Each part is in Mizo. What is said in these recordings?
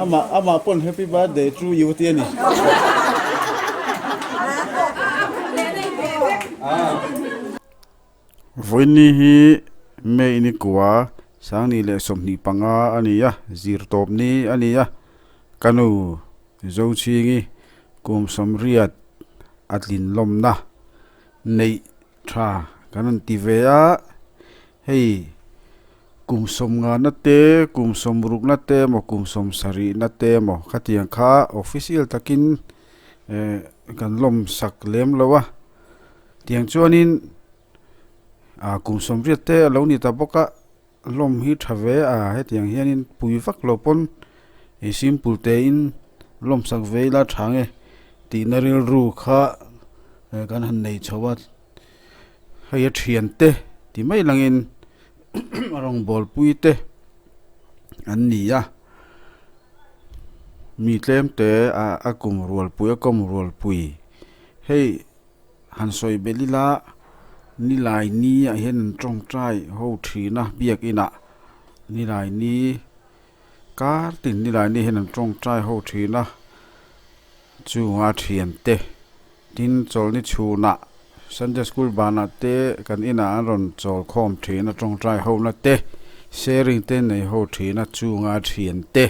Amah amah pawn happy birthday to you tih a ni. Vawiini hi May ni kua Sangni leh 25 a ni a, zirtawp ni a ni a, ka nu Zochhingi kum 80 a tlin lawmna neih tha kan rawn ti ve a, hei kum 50 na te kum 60 na te emaw kum 70 na te emaw khatiang kha official takin eh kan lawm sak lem lo a, tiang chuanin ah kum 80 te a lo ni ta bawk a. Lawm hi tha ve a, hetiang hianin pui vak lo pawn ih simple te in lawm sak ve ila tha nge tihna rilru kha kan han nei chho a, hei a thian te ti mai langin a rawngbawl pui te an ni a, mi tlem te a kum rual pui a kawm rual pui hei. Han sawi belh ila, Nilai ni ah hian an tawngtai ho thin a biakin ah Nilai ni kar tin Nilai ni hian an tawngtai ho thin a, chunga thiante tin chawlhni chhunah Sunday school banah te kan inah an rawn chawl khawm thin a tawngtai ho na te sharing te nei ho thin a chunga thiante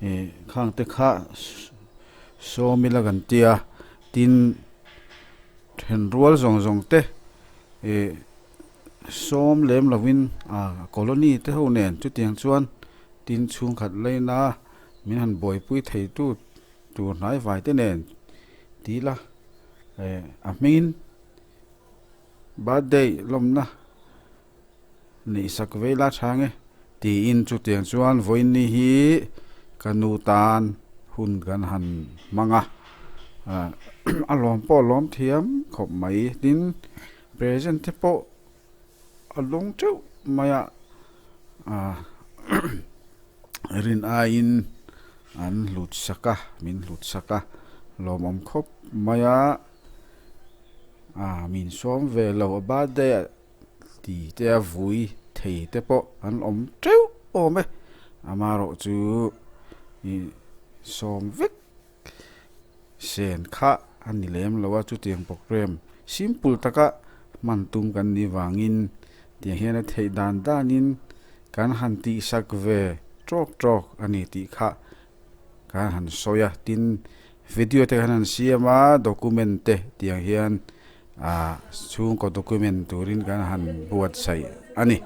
ih khang te kha sawm ila kan tia. Tin, then rual zawng zawng te ih sawm lem lovin ah colony te ho nen chutiang chuan tin chhungkhat laina min han buaipui thei tu tur hnai vai te nen ti ila eh a hmingin birthday lawmna Neih sak vei la chhang e tiin chutiang chuan vawiinni hi ka nu tan hun kan han hmang a, a lawm pawh a lawm thiam khawp mai tin present te pawh a lung teuh mai a, rin aiin an hlut sak a min hlut sak a lawmawm khawp mai a, min sawm ve lo a birthday ah. Ti te a vui thei te pawh an awm teuh awm e, amaherawh chu ih sawm vek sen kha a ni lem lo a chutiang program simple taka hman tum kan nih vangin tiang hian a theih dan danin kan han tihsak ve tawk tawk a ni tih kha kan han sawi a tin video te kan han siam a document te tiang hian. Ah chhungkaw document turin kan han buatsaih a ni.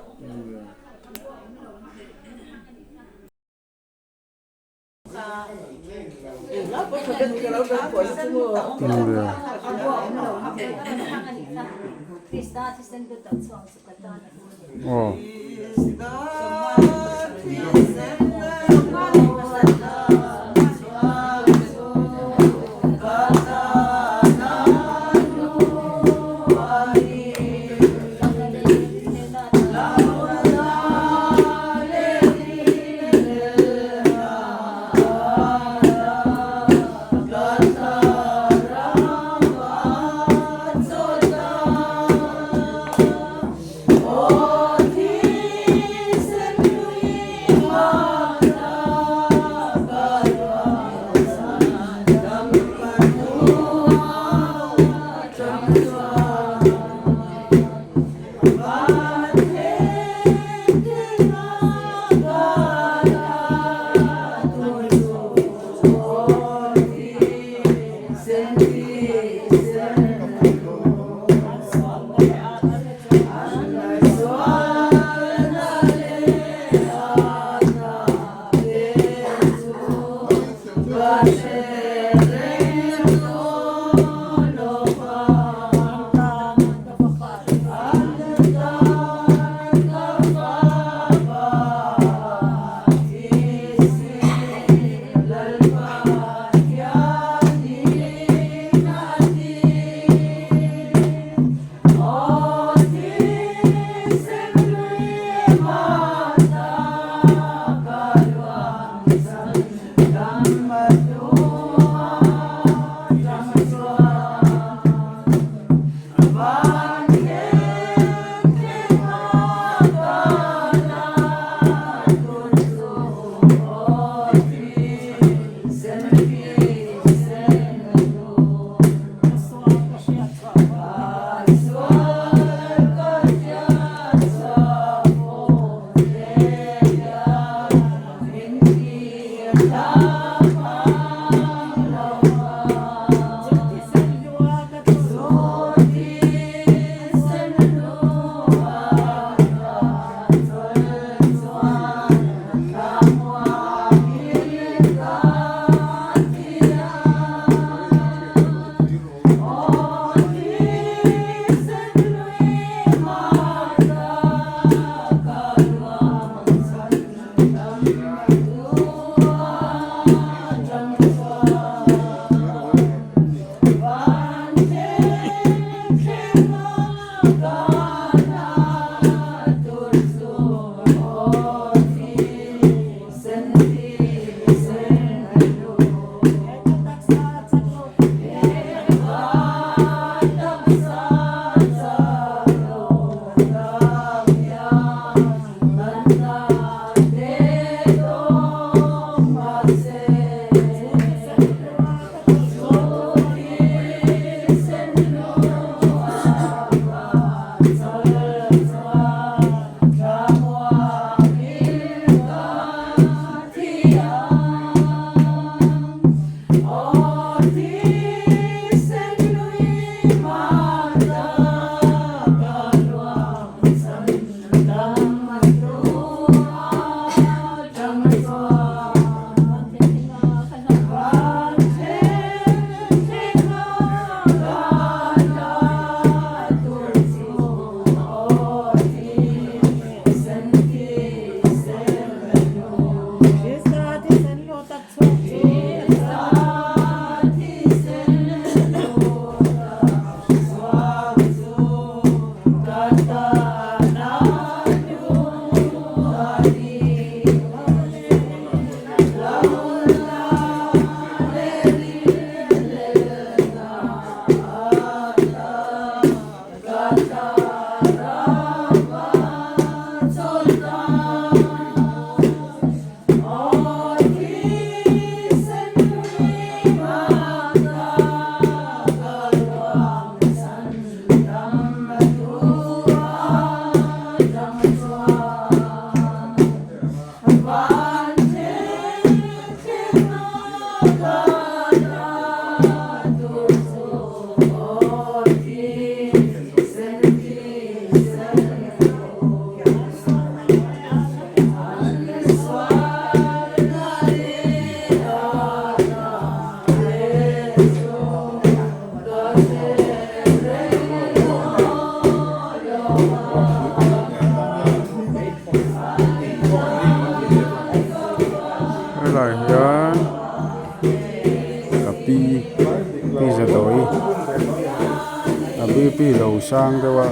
BP lo sang deuh a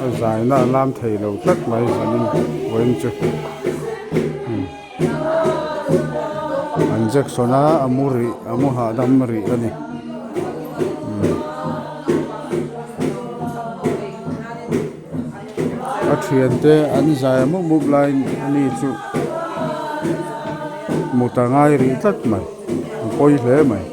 a zaina a lam thei lo tlat mai zanin vawiin chu an injection a a mu rih a mu hahdam rih a ni. A thiante an zai mup mup laiin ani chu mut a ngai rih tlat mai a pawi hle mai.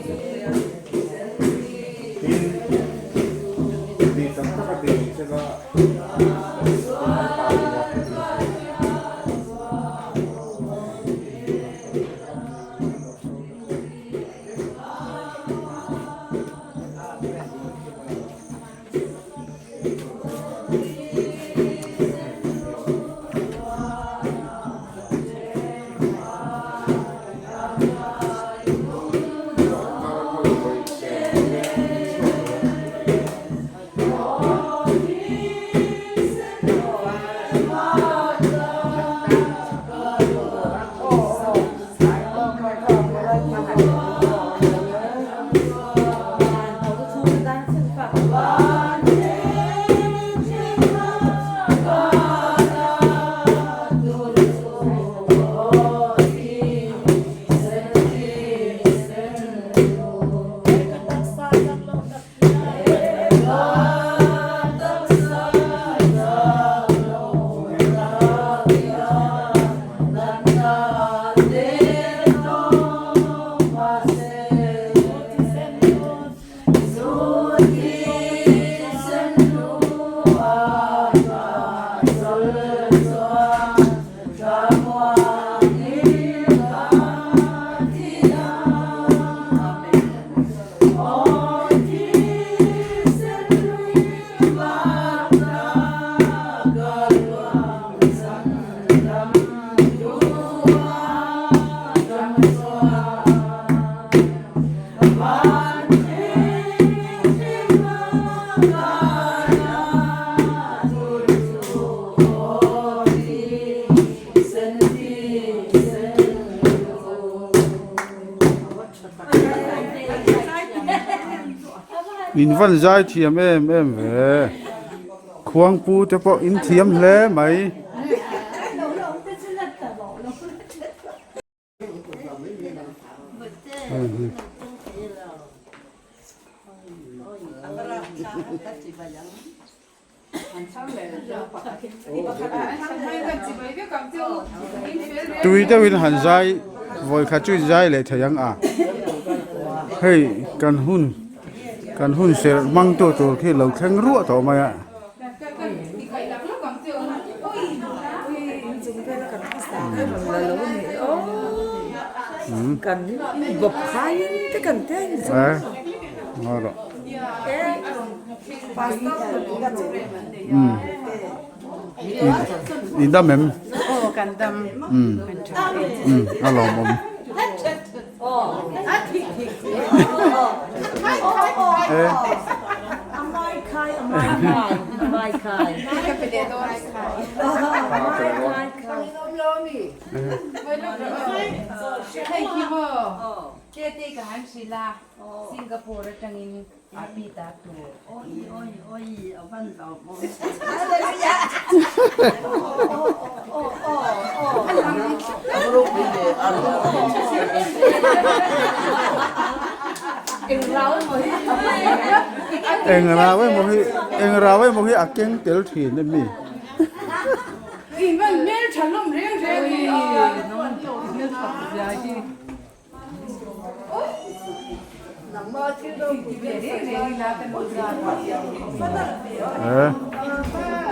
In van zai thiam em em ve khuangpu te pawh in thiam hle mai. Tui deuhin han zai vawi khat chu in zai leh thei ang a hei kan hun kan hun serh hmang tu tur khi lo thleng ruah tawh mai a. I dam em? A lawmawm. Eng rau emaw hi eng rau emaw hi a keng tel thin em mi?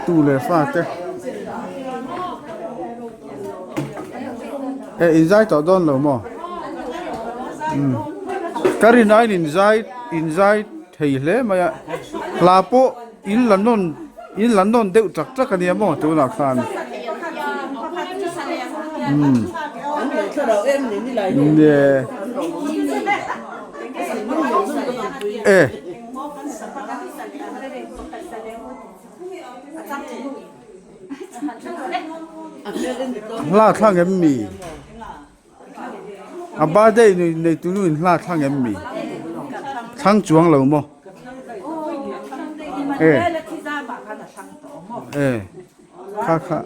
Tu leh fa te eh in zai tawh dawn lo maw ka rin aiin in zai in zai thei hle mai a hla pawh in la nawn in la nawn deuh tak tak a nia maw tunah khan umm nge e hla thlang em mi? A birthday nei tunu in hla thlang em mi? Thlang chuang lo maw? E kha kha.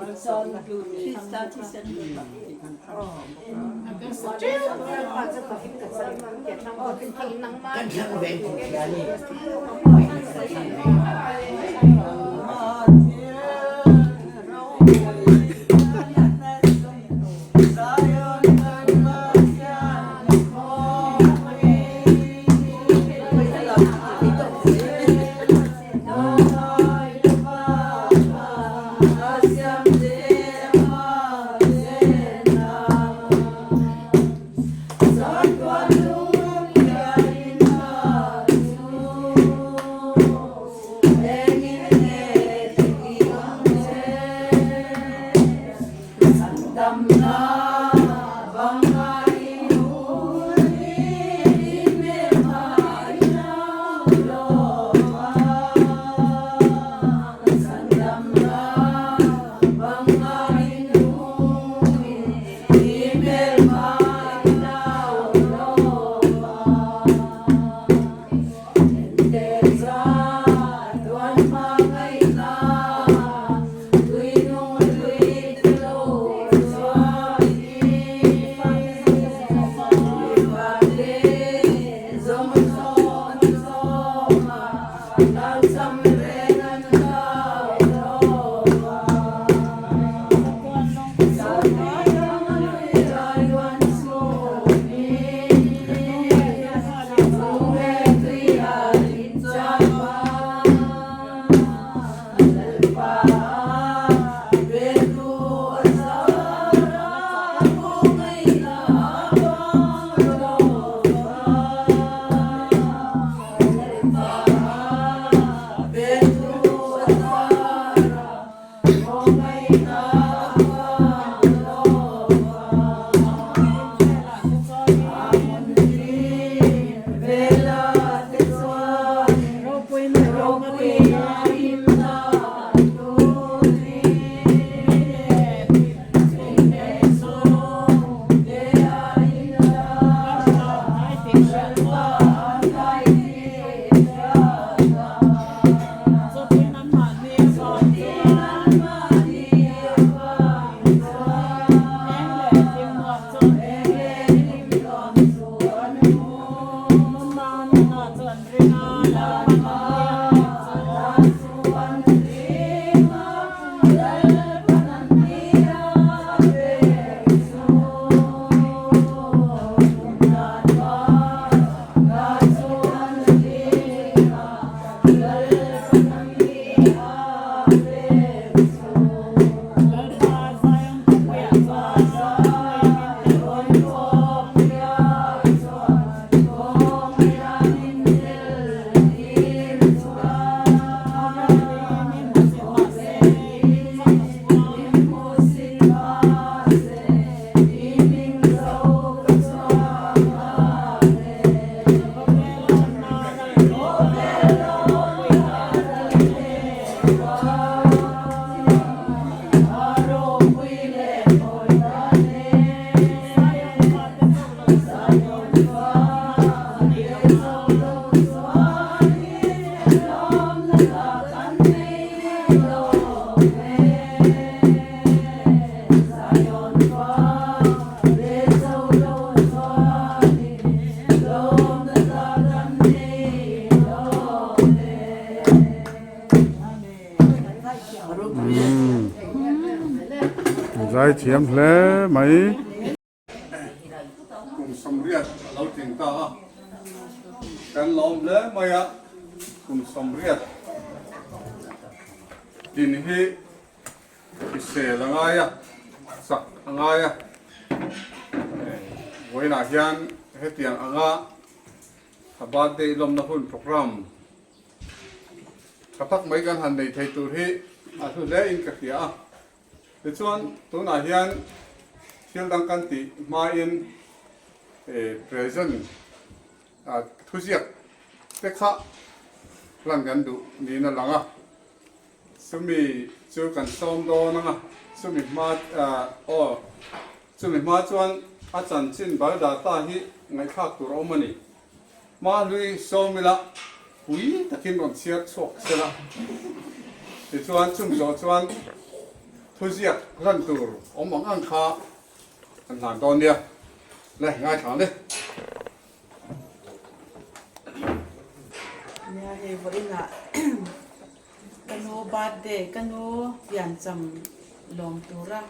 Zai thiam hle mai. Kum 80 a lo tling ta a, kan lawm hle mai a, kum 80 tin hi hrisel a ngai a, chak a ngai a, vawiinah hian hetiang anga a birthday lawmna hun programme tha tak mai kan han nei thei tur hi a hlu hle in ka hria a. Tichuan tunah hian thil dang kan tih hmain present thuziak te kha hlan kan duh niin a lang a. Chumi chu kan sawm dawn ang a, chumi hma aw chumi hma chuan a chanchin bal data hi ngaihthlak tur a awm a ni. Hma hlui sawm ila. pui takin rawn chhiar chhuak sela. Tichuan chung zawh chuan thuziak hlan tur awm ang ang kha kan hlan dawn nia. Le ngaithla le. Nia hei vawiinah ka nu birthday ka nu piancham lawm tura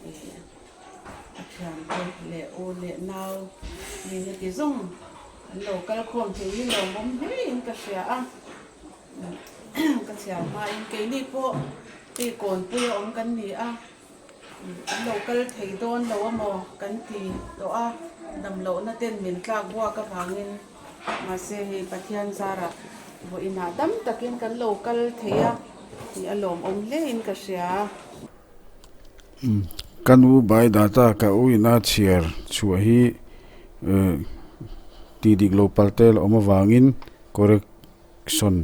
ih a thiante leh u leh nau mi heti zawng an lo kal khawm thei hi lawmawm hle in ka hria a ka chhiar hmain keini pawh hei kawnpui a awm kan ni a. An lo kal thei dawn lo amaw kan ti tawh a, damlohna ten min tlak buak avangin mahse hei Pathian zarah vawiinah dam takin kan lo kal thei a tih a lawmawm hlein ka hria. Ka nu bai data ka uina chhiar chhuah hi tih dik lo pal te la awm avangin correction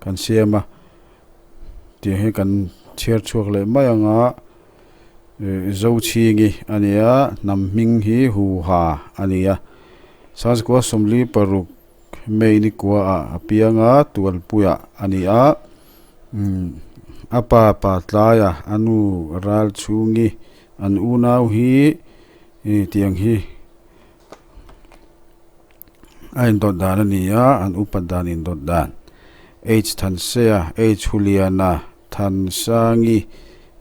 kan siam a. Tiang hi kan chhiar chhuak leh mai ang a, Zochhingi a ni a, hnam hming hi Huha a ni a, Sazkua sawmli paruk May ni kua ah a piang a, Tualpuiah a ni a, a pa pa tlaia a nu ral chhungi an unau hi tiang hi A indawt dan a ni a, an upat dan indawt dan. H Thansea, H Huliana, Thansangi,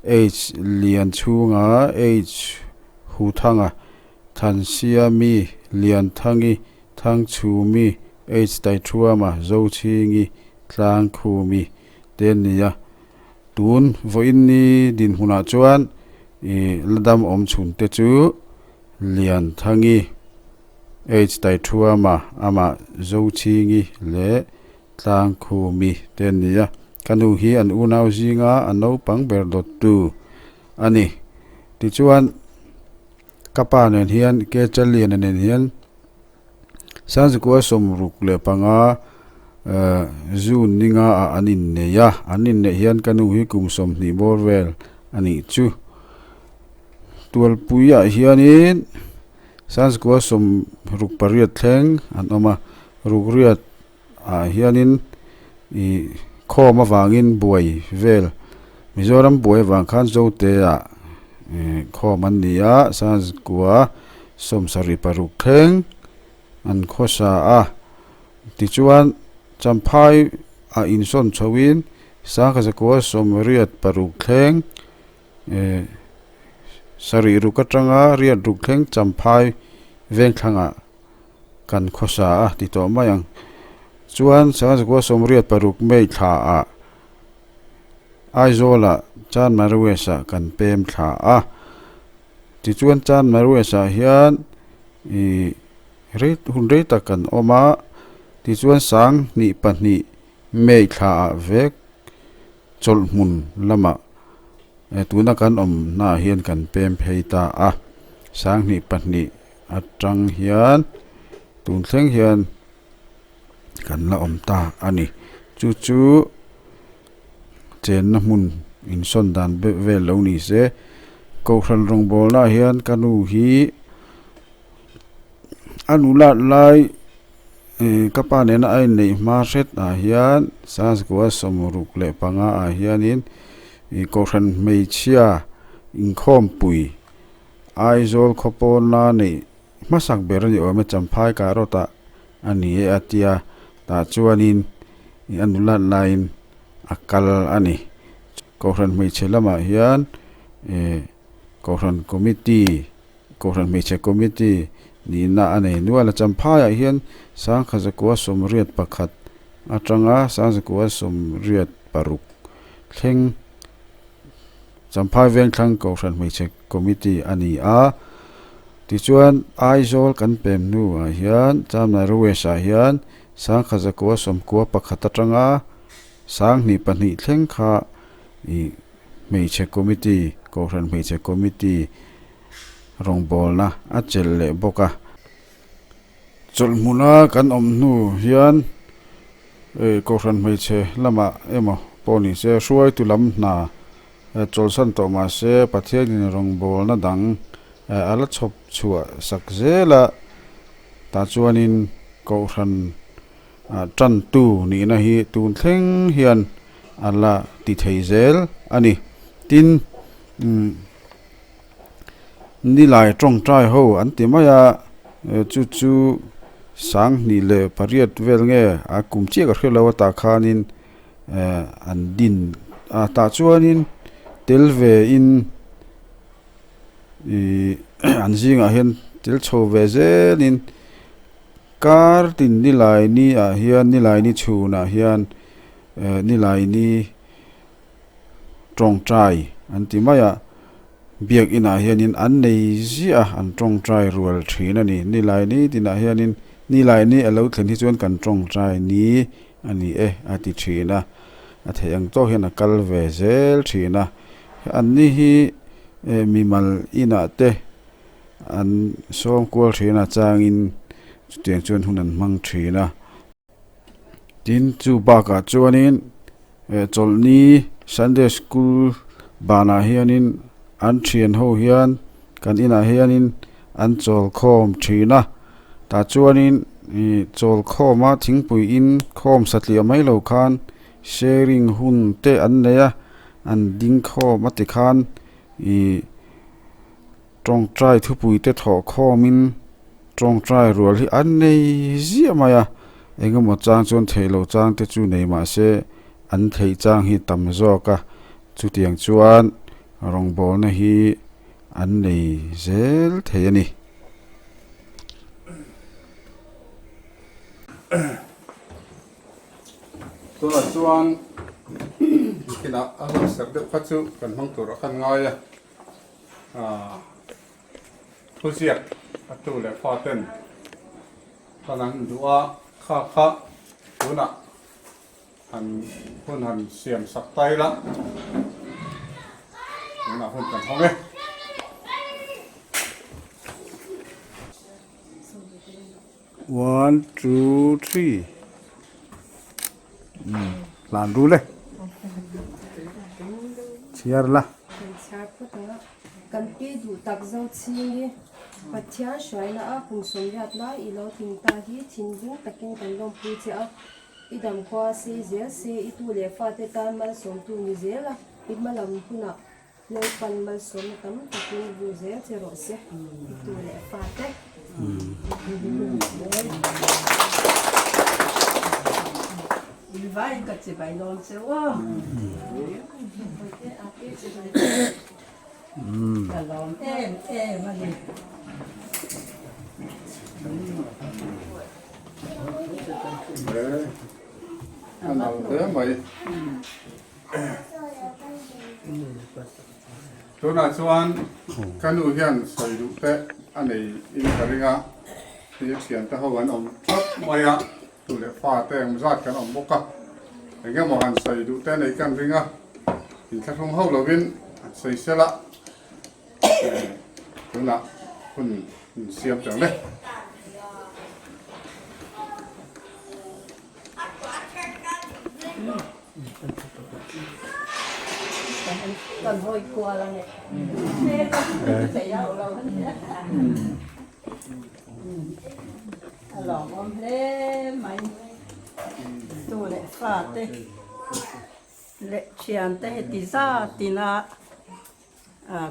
H Lianchhunga, H Huthanga, Thansiami, Lianthangi, Thangchhumi, H Taithuama, Zochhingi, Tlangkhumi te an ni a. Tun vawiin ni dinhmunah chuan ih la dam awm chhun te chu Lianthangi, H Taithuama, amah Zochhingi leh Tlangkhumi te an ni a. Ka nu hi an unau zinga a naupang ber dawttu a ni. Tichuan, ka pa nen hian Kechaliana nen hian Sanzikua 65 June ni nga ah an innei a. An inneih hian ka nu hi kum 20 bawr vel a nih chu. Tualpuiah hianin Sanskua 68 thleng an awm a, rukriat ah hianin ih khawm avangin buai vel Mizoram buai avang khan Zote ah ih khawm an ni a, Sanskua 76 thleng an khawsa a, tichuan Champhai ah insawn chhoin 1986 thleng Sarih ruk atanga riat ruk thleng Champhai vengthlangah kan khawsa a ti tawh mai ang. Chuan Sangha 86 May thlaah Aizawlah Chanmari West ah kan pem thla a. Tichuan Chanmari West ah hian ih rei hun rei tak kan awm a. Tichuan 2002 May thlaah vek chawlh hmun lamah tuna kan awmnaah hian kan pem phei ta a, 2002 atang hian tun thleng hian kan la awm ta a ni. Chu chu chenna hmun insawn dan vel lo ni se, Kohhran rawngbawlnaah hian ka nu hi a nu lat lai Ih ka pa nena a inneih hma hret ah hian Sazkua 65 ah hianin ih kohhran hmeichhia inkhawmpui Aizawl khawpawn la neih hmasak ber a ni awm e Champhai Karawt ah a ni e a tia tah chuanin ih a nulat laiin a kal a ni. Kohhran hmeichhe lamah hian ih kohhran committee Kohhran Hmeichhe Committee nihna a nei nual a. Champhaiah hian 1981 atanga 1986 thleng Champhai Vengthlang Kohhran Hmeichhe Committee a ni a. Tichuan Aizawl kan pem hnuah hian Chamnai West ah hian 1991 atanga 2002 thleng kha ih Hmeichhe Committee, Kohhran Hmeichhe Committee rawngbawlna a chelh leh bawk a. Chawlh hmuna kan awm hnu hian Kohhran Hmeichhe lamah emaw pawh ni se hruaitu lam hna chawlhsan tawh mah se Pathianin rawngbawlna dang a la chhawp chhuah sak zel a, tah chuanin Kohhran. Tantu nihna hi tun thleng hian a la ti thei zel a ni. Tin, nilai tawngtai ho an ti mai a, chu chu sanghnih leh pariat vel nge a kum chiah ka hre lo a tah khanin an din a tah chuanin tel ve in ih an zingah hian tel chho ve zelin kar tin nilai ni ah hian nilai ni chhunah hian eh nilai ni tawngtai an ti mai a biakin ah hianin an nei ziah a an tawngtai rual thin a ni nilai ni tinah hianin nilai ni a lo thlen hi chuan kan tawngtai ni a ni e a ti thin a a theih ang tawk hian a kal ve zel thin a anni hi eh mimal inah te an sawm kual thin a changin chutiang chuan hun an hmang thin a. Tin chu bakah chuanin eh chawlhni Sunday school banah hianin an thian ho hian kan inah hianin an chawl khawm thin a tah chuanin ih chawl khawm a thingpui in khawm satliah mai lo khan sharing hun te an nei a an ding khawm a tikhan ih. Tawngtai thupuite thawh khawmin tawngtai rual hi an nei ziah mai a, engemaw chang chuan theih loh chang te chu nei mah se an theih chang hi tam zawk a, chutiang chuan rawngbawlna hi an nei zel thei a ni. Tunah chuan inah a hun serh deuh kha chu kan hmang tur a khan ngai a. Thuziak a tu leh fa ten kan an duh a, kha kha tunah han hun han siam sak ta ila tunah hun kan hawng e. One two three hlan ru le chhiar la. Kan chhiar phawt a, kan pi duh tak zo chhing hi Pathian hruaina a kum sawmriat lai i lo tling ta hi thinlung takin kan lawmpui che a, i damkhua sei zel se i tu leh fate tan malsawmtu ni zel a, i hmalam hunah Lalpan malsawmna tam takin vu zel che rawh se, i tu leh fate. Vai ka chibai lawm che u aw. Ka lawm em em a ni. A nal hle mai. Tunah chuan ka nu hian sawi duh te a nei in ka ring a, hei a thiante ho an awm thlap mai a, tu leh fa te eng zat kan awm bawk a, eng emaw han sawi duh te a nei kan ring a, inthlahrung ho lovin an sawi sel a, tunah hun siam teh ang le. Kan hawi kual a ni. A lawmawm hle mai. Tu leh fa te leh thian te heti zatin a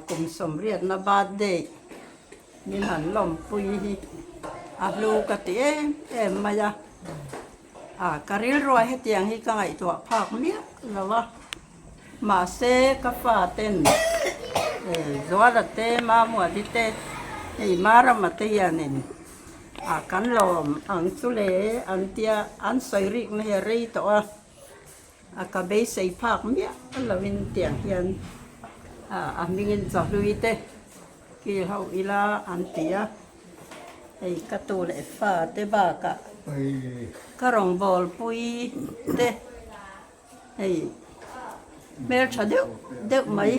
kum sawmriatna birthday min han lawmpui hi a hlu ka ti em em mai a. A, ka rilruah hetiang hi ka ngaihtuah phak miah lo a, mahse ka fa ten Zuala te, Mamuali te, hei Marama te hianin a kan lawm ang chu le an tia an sawi rikna hi a rei tawh a, a ka beisei phak miah loin tiang hian a hmingin chawhlui te kil ho ila an ti a. Hei ka tu leh fa te bakah ka rawngbâwl pui te hei hmeltha deuh deuh mai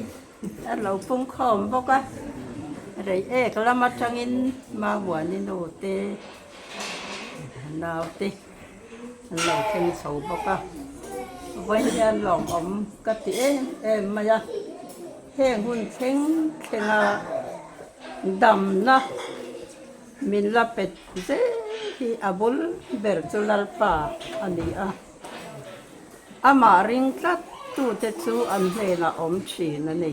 a lo pung khawm bawk a, Reiek lam atangin Mamuani nu te nau te an lo thleng chho bawk a, vawiin hian lawmawm ka ti em em mai a. Heng hun thleng thlenga damna min la pet zel hi a bul ber chu Lalpa a ni a, amah ring tlat tute chu an hnenah awm thin a ni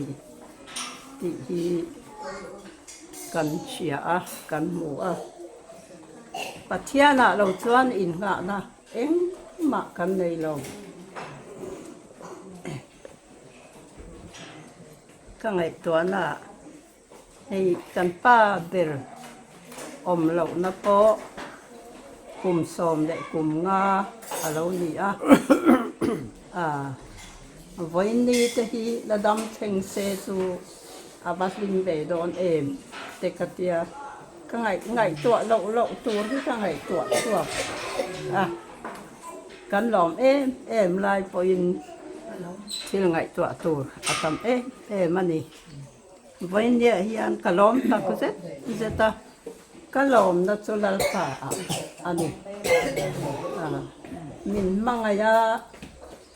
tih hi kan hria a, kan hmu a. Pathianah lo chuan innghahna engmah kan nei lo. Ka ngaihtuahnaah hei kan pa ber awm lohna pawh kum 15 a lo ni a. Vawiinni te hi la dam thleng se chu a va hlim ve dawn em te ka tia. Ka ngaih ngaihtuah loh loh tur hi ka ngaihtuah chhuak a, kan lawm em em lai pawhin thil ngaihtuah tur a tam em em a ni. Vawinia hian ka lawm tak zet zet a, ka lawmna chu Lalpa ah a ni. Min hmangaih a,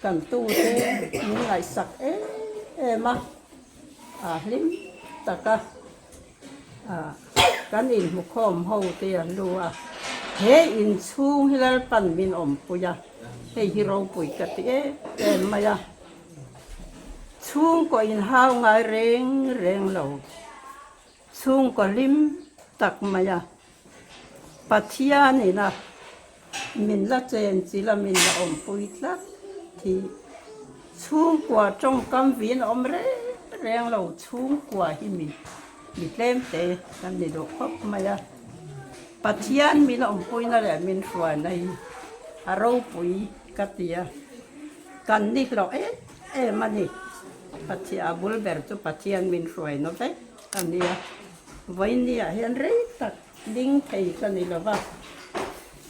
kan tute min ngaihsak em em a, a hlim tak a. Kan inhmukhawm ho te a hlu a, he inchhung hi Lalpan min awmpui a, hei hi ropui ka ti em em mai a. Chhungkaw inhau ngai reng reng lo, chhungkaw hlim tak mai a, Pathianin a min la chen chilh a, min la awmpui tlat hi. Chhungkua tawngkam vin a awm reng reng lo, chhungkua hi mi mi tlem te kan ni duh khawp mai a. Pathian min awmpuina leh min hruaina hi a ropui ka ti a, kan ni hlawh em em a ni. Pathian a bul ber chu Pathian min hruaina vek a nia. Vawinia hian rei tak ding thei ka ni lo va,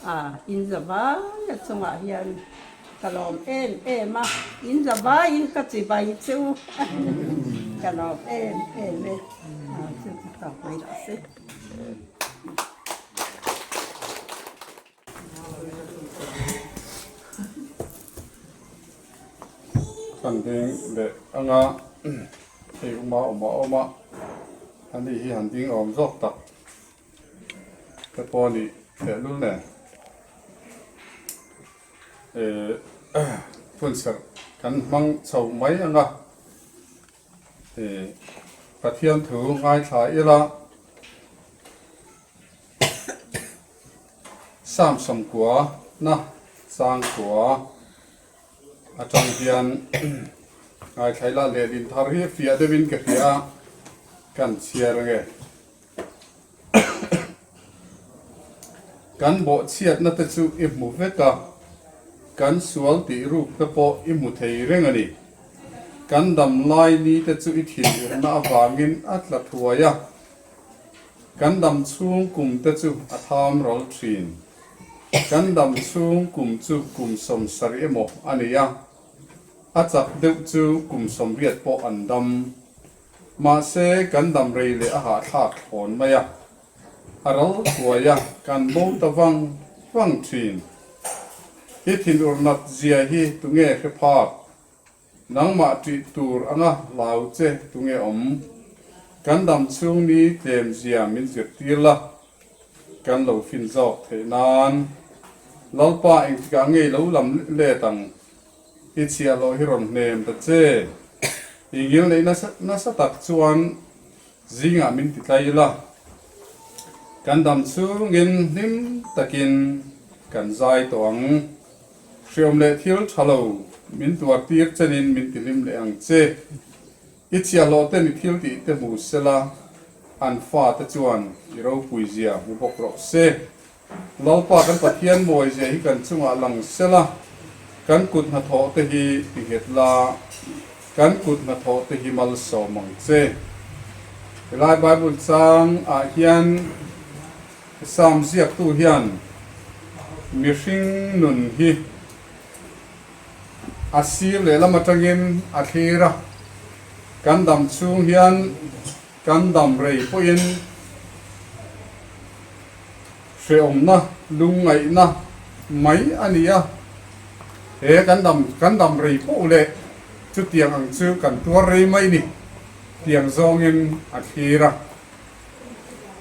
a inzavaia chungah hian ka lawm em em a, inzavaiin ka chibai chu ka lawm em em e, a chu chu tawk mai rawh se. Kan ding leh anga hei uma awm a awm a ani hi han ding awm zawk tak te pawh a nih teh lul nen eh phunserh kan hmang chho mai anga eh Pathian thu ngaithla ila. Psalm 90 na changkua atang hian ngaithlaila lehlin thar hi fiah deuhin ka hria a, kan chhiar ange. Kan bawhchhiatna te chu i hmu vek a, kan sual tih ruk te pawh i hmu thei reng a ni. Kan dam lai ni te chu i thinurna avangin a tla thuai a. Kan dam chhung kum te chu a tham ral thin. Kan dam chhung kum chu kum 70 emaw a ni a, a chak deuh chu kum 80 pawh an dam. Mahse, kan dam rei leh a hahthlak thlawn mai a, a ral thuai a, kan bo ta vang vang thin. I thinur nat zia hi tunge hre phak? Nangmah ṭih tur anga hlau che tunge awm? Kan dam chhung ni tlem zia min zirtir la, kan lo fin zawk theih nan. Lalpa engtikah ngei lo lam let ang? I chhiah loh hi rawn hnem ta che. I ngil neih nasa nasa tak chuan zingah min ti tlai la. Kan dam chhungin hlim takin kan zai tawh ang. Hriawm leh thil tha lo min tuar tir chenin min ti hlim leh ang che. I chhiahhlawh ten i thil tih te hmu sela, an fate chuan i ropui zia hmu bawk rawh se. Lalpa kan Pathian mawi zia hi kan chungah lang sela, kan kut hnathawh te hi ti nghet la, kan kut hnathawh te hi malsawm ang che. Helai Bible chang ah hian Psalm ziaktu hian mihring nun hi a sir lehlam atangin a thlir a, kan dam chhung hian kan dam rei pawhin hrehawmna, lungngaihna mai a ni a, he kan dam kan dam rei poh leh chutiang ang chu kan tuar rei mai ni tiang zawngin a thlir a.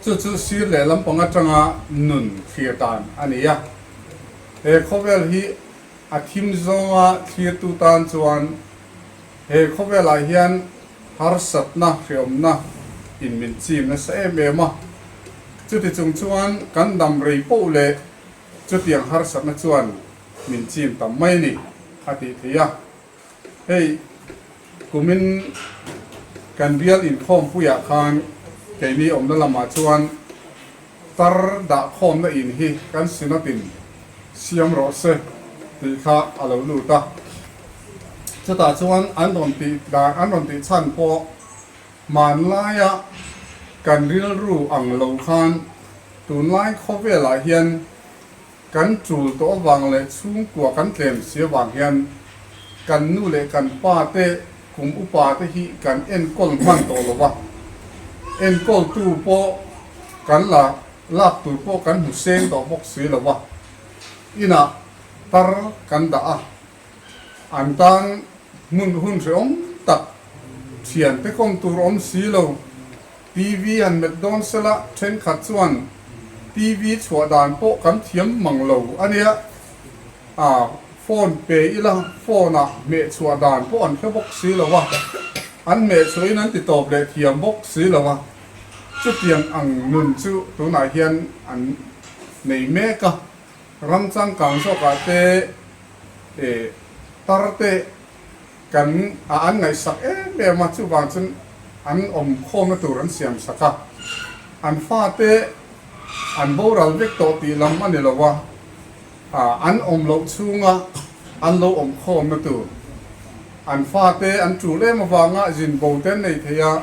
Chu chu sir leh lampang atanga nun thlir dan a ni a. He khawvel hi a thim zawnga thlirtu tan chuan he khawvelah hian harsatna hreawmna in min chim nasa em em a. Chuti chung chuan kan dam rei poh leh chutiang harsatna chuan min chim tam mai a ni a tih theih a. Hei kumin kan bial inkhawmpuiah khan keini awmna lamah chuan tar dahkhawmna in hi kan Synod-in siam rawh se tih kha a lo lut a. Chutah chuan an rawn tih dan an rawn tih chhan pawh hmanlaia kan rilru ang lo khan tunlai khawvelah hian Kan tul tawh avang leh chhungkua kan tlem si avang hian kan nu leh kan pa te kum upa te hi kan enkawl hman tawh lo va, enkawltu pawh kan la lak tur pawh kan hmu seng tawh bawk si lo va, inah tar kan dah a, an tan hmun hun hrehawm tak thiante kawm tur awm si lo. TV han met dawn sela thenkhat chuan TV chhuah dan pawh kan thiam mang lo a nia. A phone pe ila phone ah hmeh chhuah dan pawh an hre bawk si lo a, an hmeh chhuahin an ti tawp leh thiam bawk si lo a. Chutiang ang nun chu tunah hian an nei mek a, ram changkang zawkah te tar te Kan a an ngaihsak em em a, chuvang chuan an awm khawmna tur an siam sak a, an fate an boral vek tawh tih lam a ni lo a, an awm loh chhunga an lo awm khawmna tur an fate an tul em avanga zin bo te an nei thei a,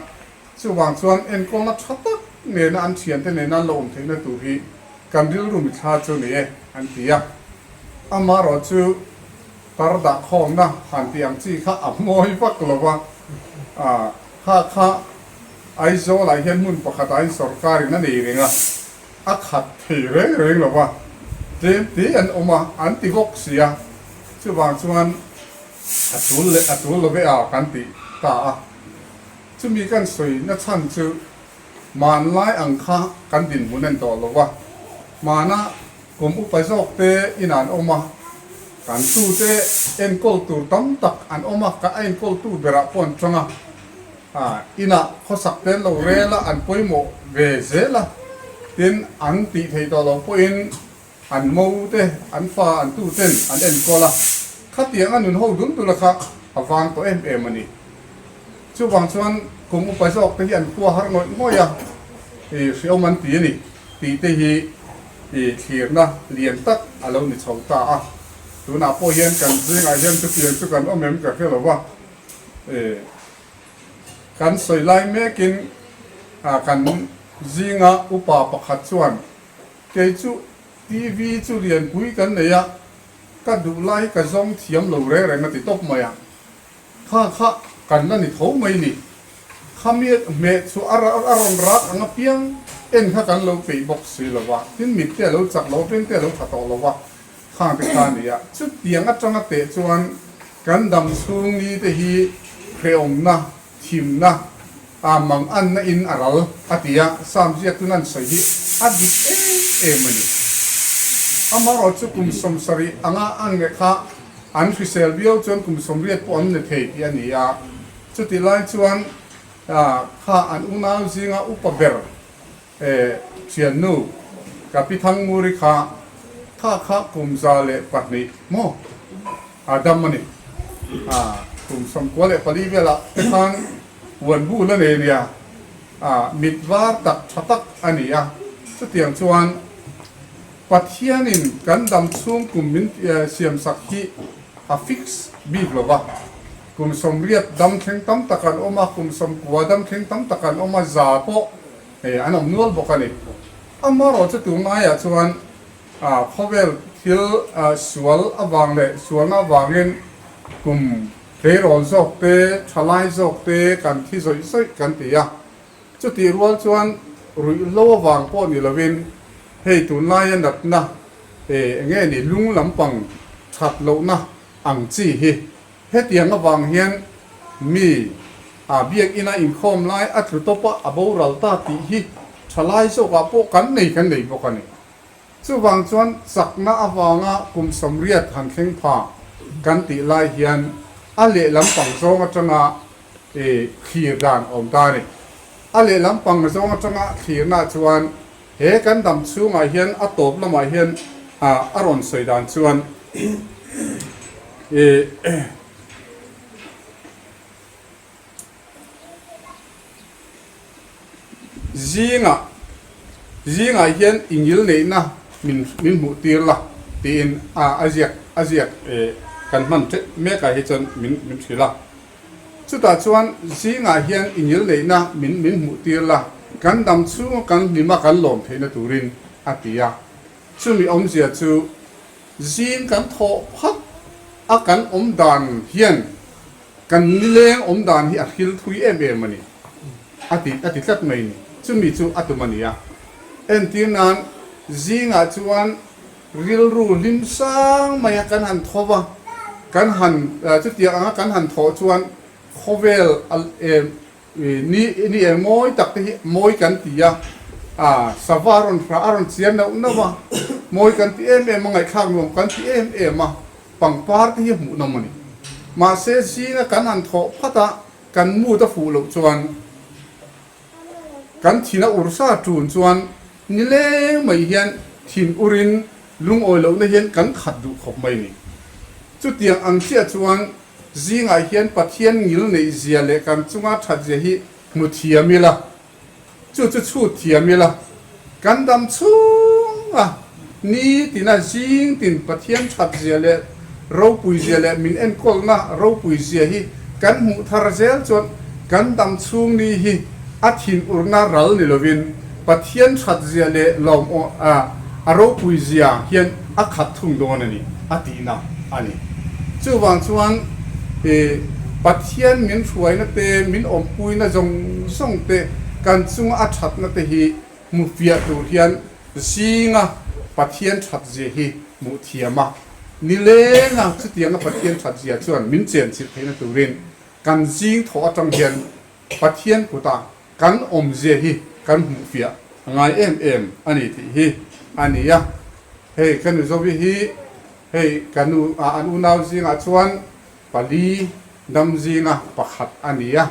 chuvang chuan enkawlna tha tak nena an thiante nena an lo awm theihna tur hi kan rilru mithla chu ni e an ti a, amaherawhchu. Tar dah khawmna han tih ang chi kha a mawi vak lo va, kha kha Aizawlah hian hmun pakhatah hian sorkarin a nei reng a, a khat thei reng reng lo va, tlem te an awm a, an ti bawk si a, chuvang chuan a tul leh a tul lo ve a kan ti ta a. Chumi kan sawi na chhan chu hmanlai ang kha kan dinhmun en tawh lo va, hmana Kum upa zawk te in an awm a, kan tute enkawl tur tam tak an awm a, ka enkawltu berah pawh an tang a, inah khawsak te an lo rel a, an pawimawh ve zel a, tin an tih theih tawh loh pawhin an mo te, an fa an tuten an enkawl a, khatiang a nun ho dul dul a kha a vang tawh em em a ni. Chuvang chuan kum upa zawk te hi an khua har ngawih ngawih a, hriawm an ti a ni tih te hi i thlirna lian tak a lo ni chho ta a. Tunah pawh hian kan zingah hian chutiang chu kan awm em ka hre lo va, kan sawi lai mekin kan zinga upa pakhat chuan kei chu TV chu lianpui kan nei a, ka duh lai ka zawng thiam lo reng reng a ti tawp mai a. Kha kha kan la ni tho mai ni. Khami hmeh chu a rawn rak ang apiang en kha kan lo peih bawk si lo va, tin mit te a lo chak lo a, beng te a lo tha tawh lo va, khang te kha a ni a. Chutiang atanga teh chuan kan dam chhung ni te hi hrehawmna, thimna, a mang anna in a ral a ti a, Sam ziaktun an sawi hi a dik em em a ni. Amaherawhchu chu kum 70 anga an leh kha an hrisel viau chuan kum 80 pawh an ni thei tih a ni a, chutih lai chuan kha an unau zinga upa ber thiannu ka pi Thangnguri kha kha kha kum 102 maw a dam a ni. Kum 94 velah te khan Huan bul a nei nia, mit var tak tha tak a ni a. Chutiang chuan Pathianin kan dam chhung kum min siamsak hi a fix bik lo va. Kum 80 dam thleng tam tak an awm a, kum 90 dam thleng tam tak an awm a, 100 pawh an awm nual bawk a ni. Amaherawhchu chu tunlaiah chuan khawvel thil sual avang leh sualna avangin kum Tleirawl zawk te, thalai zawk te kan thi zawih zawih kan ti a. Chutih rual chuan ruihhlo avang pawh ni lovin hei tunlaia natna eng nge ni lung lampang that lohna ang chi hi hetiang avang hian mi a biakina inkhawm lai a tlu tawp a, a boral ta tih hi. thalai zawkah pawh kan nei kan nei bawk a ni. Chuvang chuan chakna avanga kum 80 han thleng pha kan tih lai hian a lehlam pang zawng atanga thlir dan awm ta a ni. A lehlam pang zawng atanga thlirna chuan he kan dam chhungah hian a tawp lamah hian a rawn sawi dan chuan Zingah zingah hian i ngil neihna min min hmuh tir la tiin a a ziak a ziak kan hman tep mek ah hi chuan min min hrilh a. Chutah chuan zingah hian i ngil neihna min min hmuh tir la kan dam chhunga kan hlima kan lawm theihna turin a ti a. Chumi awmzia chu zing kan thawh phat a kan awm dan hian Kan nileng awm dan hi a hril thui em em a ni, a ti a ti tlat mai ni. Chumi chu a tum a ni a. Entir nan, zingah chuan rilru hlim sang mai a kan han tho va, kan han chutiang anga kan han thawh chuan khawvel a ni ni eng mawi tak te hi mawi kan ti a, a sava a rawn hra a rawn chiar neuh neuh a, mawi kan ti em em a, ngaihthlak nuam kan ti em em a. Pangpar te hi hmuhnawm a ni. Mahse zinga kan han thawh phat a, kan mood a fuh loh chuan, kan thin a ur sa tun chuan nileng mai hian thin urin lungawi lohna hian kan khat duh khawp mai a ni. Chutiang ang chiah chuan zingah hian Pathian ngil neih zia leh kan chunga that zia hi hmu thiam ila, Chu chu chhut thiam ila, kan dam chhung a, ni tina zing tin Pathian that zia leh ropui zia leh min enkawlna ropui zia hi kan hmuh thar zel chuan kan dam chhung ni hi a thin urna ral ni lovin Pathian that zia leh lawm a ropui zia hian a khat thung dawn a ni a tihna a ni. Chuvang chuan Pathian min hruaina te, min awmpuina zawng zawng te, kan chunga a thatna te hi hmu fiah tur hian zinga Pathian that zia hi hmuh thiam a, nilenga chutianga Pathian that zia chuan min chenchilh theihna turin kan zing thawh atang hian Pathian kutah kan awmzia hi kan hmuh fiah a ngai em em a ni tih hi a ni a. Hei ka nu Zovi hi hei ka nu an unau zingah chuan pali dam zinga pakhat a ni a,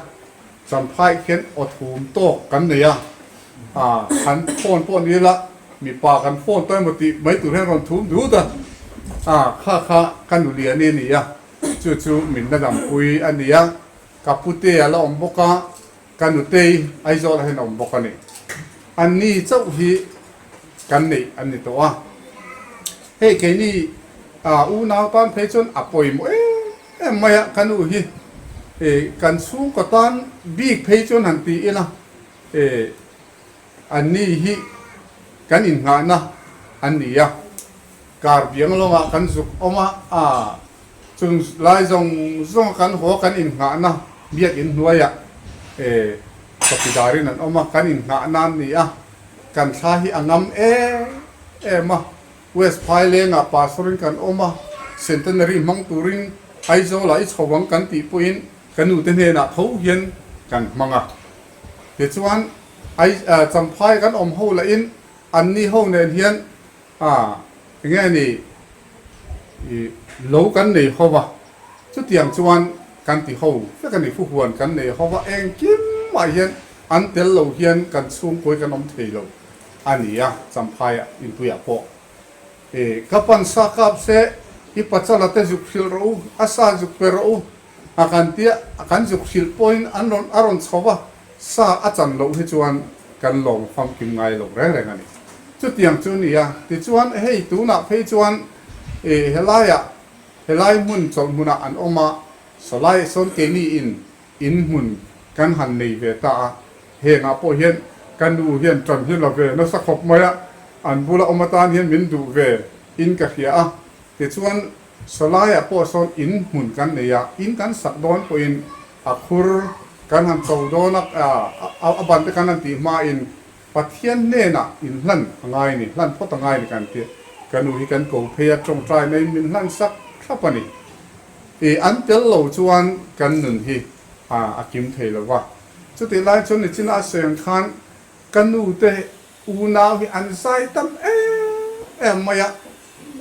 Champhai khian aw thum tawk kan nei a, kan phone pawh ni ila mipa kan phone tawh emaw tih mai tur hian rawn thum dut a, kha kha ka nu Liani a ni a, chu chu min la dampui a ni a, ka pute a la awm bawk a. Ka nutei Aizawl ah hian a awm bawk a ni. Anni chauh hi kan neih an ni tawh a. Hei keini unau tan phei chuan a pawimawh em em mai a, ka nu hi kan chhungkaw tan bik phei chuan han ti ila anni hi kan innghahna an ni a. Kar biang lawngah kan zuk awm a, chung lai zawng zawng kan haw kan innghahna biakinn hnuaiah chawkidarin an awm a, kan innghahna an ni a, kan thla hi a ngam em em a, West Phailengah Pastor-in kan awm a, Centenary hmang turin Aizawlah i chho ang kan tih pawhin ka nute hnenah tho hian kan hmang a. Tichuan, Champhai kan awm ho lahin anni ho nen hian A, enge ni i lo kan nei ho va, chutiang chuan kan ti ho vek a ni, fuhuan kan nei ho va, engkim mah hian an tel lo hian kan chhungkawi kan awm thei lo a ni a, Champhaiah inpuiah pawh i ka pan sa kap se i pachala te zuk hrilh rawh u, a sa zuk pe rawh u a kan tia, kan zuk hrilh pawhin an rawn a rawn chho va, Sa a chan loh hi chuan kan lawm famkim ngai lo reng reng a ni. Chutiang chu ni a, tichuan hei tunah phei chuan i helaiah helai hmun chawlh hmunah an awm a, sawlai sawn keini in in hmun kan han nei ve ta a, hengah pawh hian ka nu hian tan hi la ve nasa khawp mai a, an bula awm atan hian min duh ve in ka hria a, tichuan sawlaiah pawh sawn in hmun kan nei a, in kan sak dawn pawhin A khur kan han cho dawn a, a ban te kan han tih hmain Pathian hnenah inhlan a ngai a ni, hlan phawt a ngai a ni kan ti. Ka nu hi kan ko phei a, tawngtai maiin min hlan sak thlap a ni. I an tel lo chuan kan nun hi a kim thei lo va. Chutih lai chuan nichina a sawi ang khan. Ka nu te unau hi an zai tam em em mai a,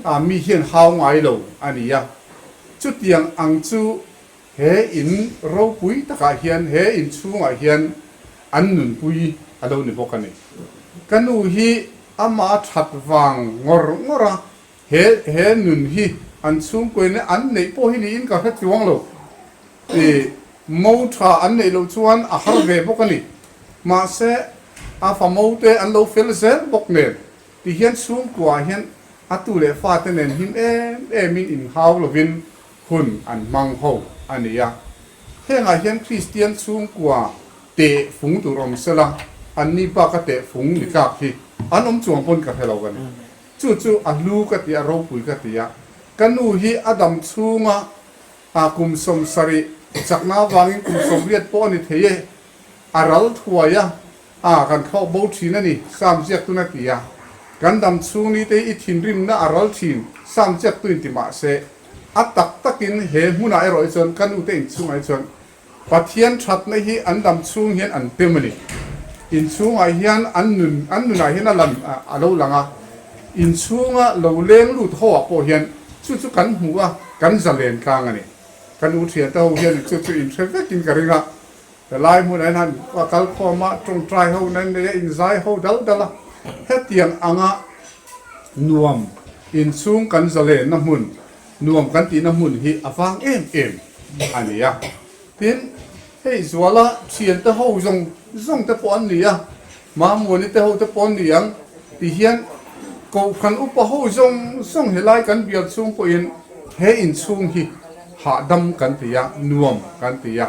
a mi hian hau ngai lo a ni a. Chutiang ang chu he in ropui takah hian, he in chhungah hian an nunpui a lo ni bawk a ni. Ka nu hi amah that vang ngawr ngawr a, he he nun hi an chhungkuaina an neih pawh hi niin ka hre chuang lo. I mo tha an neih loh chuan a har ve bawk a ni. Mahse, a fa mo te an lo fel zel bawk nen ti hian chhungkuaah hian a tu leh fate nen him em emin inhau lovin hun an hmang ho a ni a. Hengah hian Kristian chhungkua teh fung tur awm sela, anni baka teh fung ni tlak hi an awm chuang pawn ka hre lo a ni. Chu chu a hlu ka ti a, ropui ka ti a. Ka nu hi a dam chhunga A kum 70 chakna avangin kum 80 pawh a ni thei e. A ral thuai a, a kan thlawk bo thin a ni, Sam ziaktun a ti a. Kan dam chhung ni te i thinrimna a ral thin, Sam ziaktuin ti mah se. A tak takin he hmunah erawh hi chuan ka nute inchhungah hi chuan Pathian thatna hi an dam chhung hian an tem a ni. Inchhungah hian an nun an nunah hian a lan a lo lang a, inchhunga lo leng lut ho ah pawh hian chu chu kan hmu a, kan zalen tlang a ni. Kan u thiante ho hian chu chu inhre vekin ka ring a, helai hmunah hian han a kal khawm a, tawngtai ho nan nei a, inzai ho dal dal a, hetiang anga nuam inchhung kan zalenna hmun Nuam kan tihna hmun hi a vang em em a ni a. Tin, hei Zuala thiante ho zawng zawng te pawh an ni a, Mamuani te ho te pawh an ni ang ti hian Kohhran upa ho zawng zawng helai kan bial chhung pawhin he inchhung hi hahdam kan ti a, nuam kan ti a.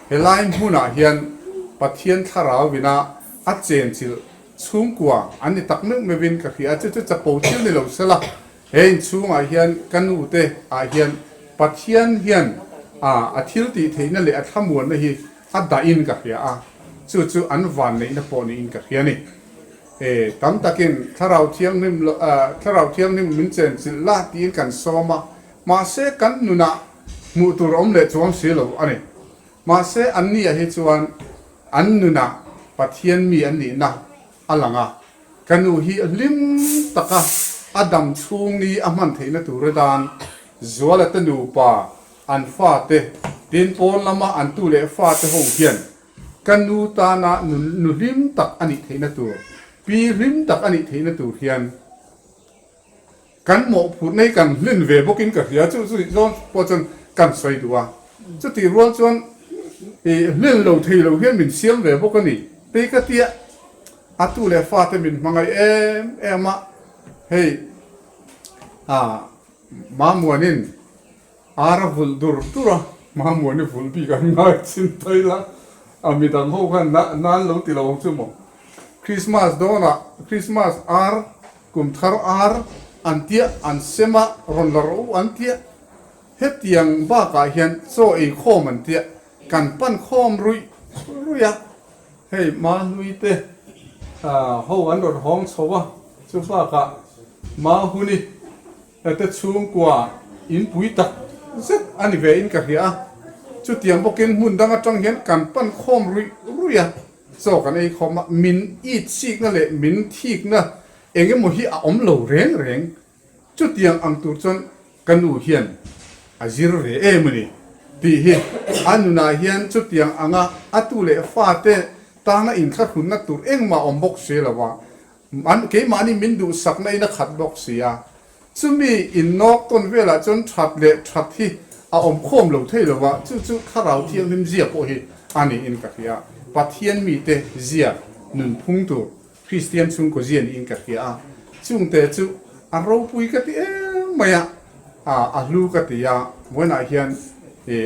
Helai hmunah hian Pathian thlarau ina a chenchilh chhungkua an ni tak meuh meuhin ka hria a, chu chu chapo thil ni lo sela. He inchhungah hian ka nu te ah hian Pathian hian a thil tih theihna leh a thlamuanna hi a dahin ka hria a, chu chu an vanneihna pawh niin ka hria a ni. E, tam takin Thlarau Thianghlim Thlarau Thianghlim min chenchilh la tiin kan sawm a, mahse kan nunah hmuh tur a awm leh chuang si lo a ni. Mahse anniah hi chuan an nunah Pathian mi an nihna a lang a, Ka nu hi hlim taka a dam chhung ni a hman theihna tur atan Zuala te nupa, an fate, tin pawn lama an tu leh fate ho hian ka nu tana nu hlim tak a nih theihna tur, pi hlim tak a nih theihna tur hian Kan mawhphurh nei kan hlin ve bawkin ka hria chu chu zawn pawh chuan kan sawi duh a, chutih rual chuan i hlin lo thei lo hian min siam ve bawk a ni tei ka tia a tu leh fate min hmangaih em em a, hei ah Mamuanin ar a vulh dur dur a, Mamuani vulh bik an ngai chin thei la, a midang ho khan nan lo ti lo ang chu maw Christmas dawnah Christmas ar Kum thar ar an tia an sem a, rawn la rawh u an tia. Hetiang bakah hian chaw ei khawm an tia, kan pan khawm ruih ruih a. Hei Mahlui te ho an rawn hawng chho a, chu bakah Mahuni te chhungkua inpui tak zet a ni ve in ka hria a. Chutiang bawkin hmun dang atang hian kan pan khawm ruih ruih a. Chaw kan ei khawm a, min it sikna leh min thikna eng emaw hi a awm lo reng reng. Chutiang ang tur chuan ka nu hian a zir ve em a ni tih hi a nunah hian chutiang anga a tu leh fate tana inthlahrunna tur engmah a awm bawk si lo a, an keimahni min duhsakna in a khat bawk si a. Chumi innawk tawn velah chuan that leh that hi a awm khawm lo thei lo va, chu chu Thlarau Thianghlim zia pawh hi a niin ka hria. Pathian mite zia nunphung tur Kristian chhungkaw zia niin ka hria a, chungte chu a ropui ka ti em mai a, a hlu ka ti a, vawiinah hian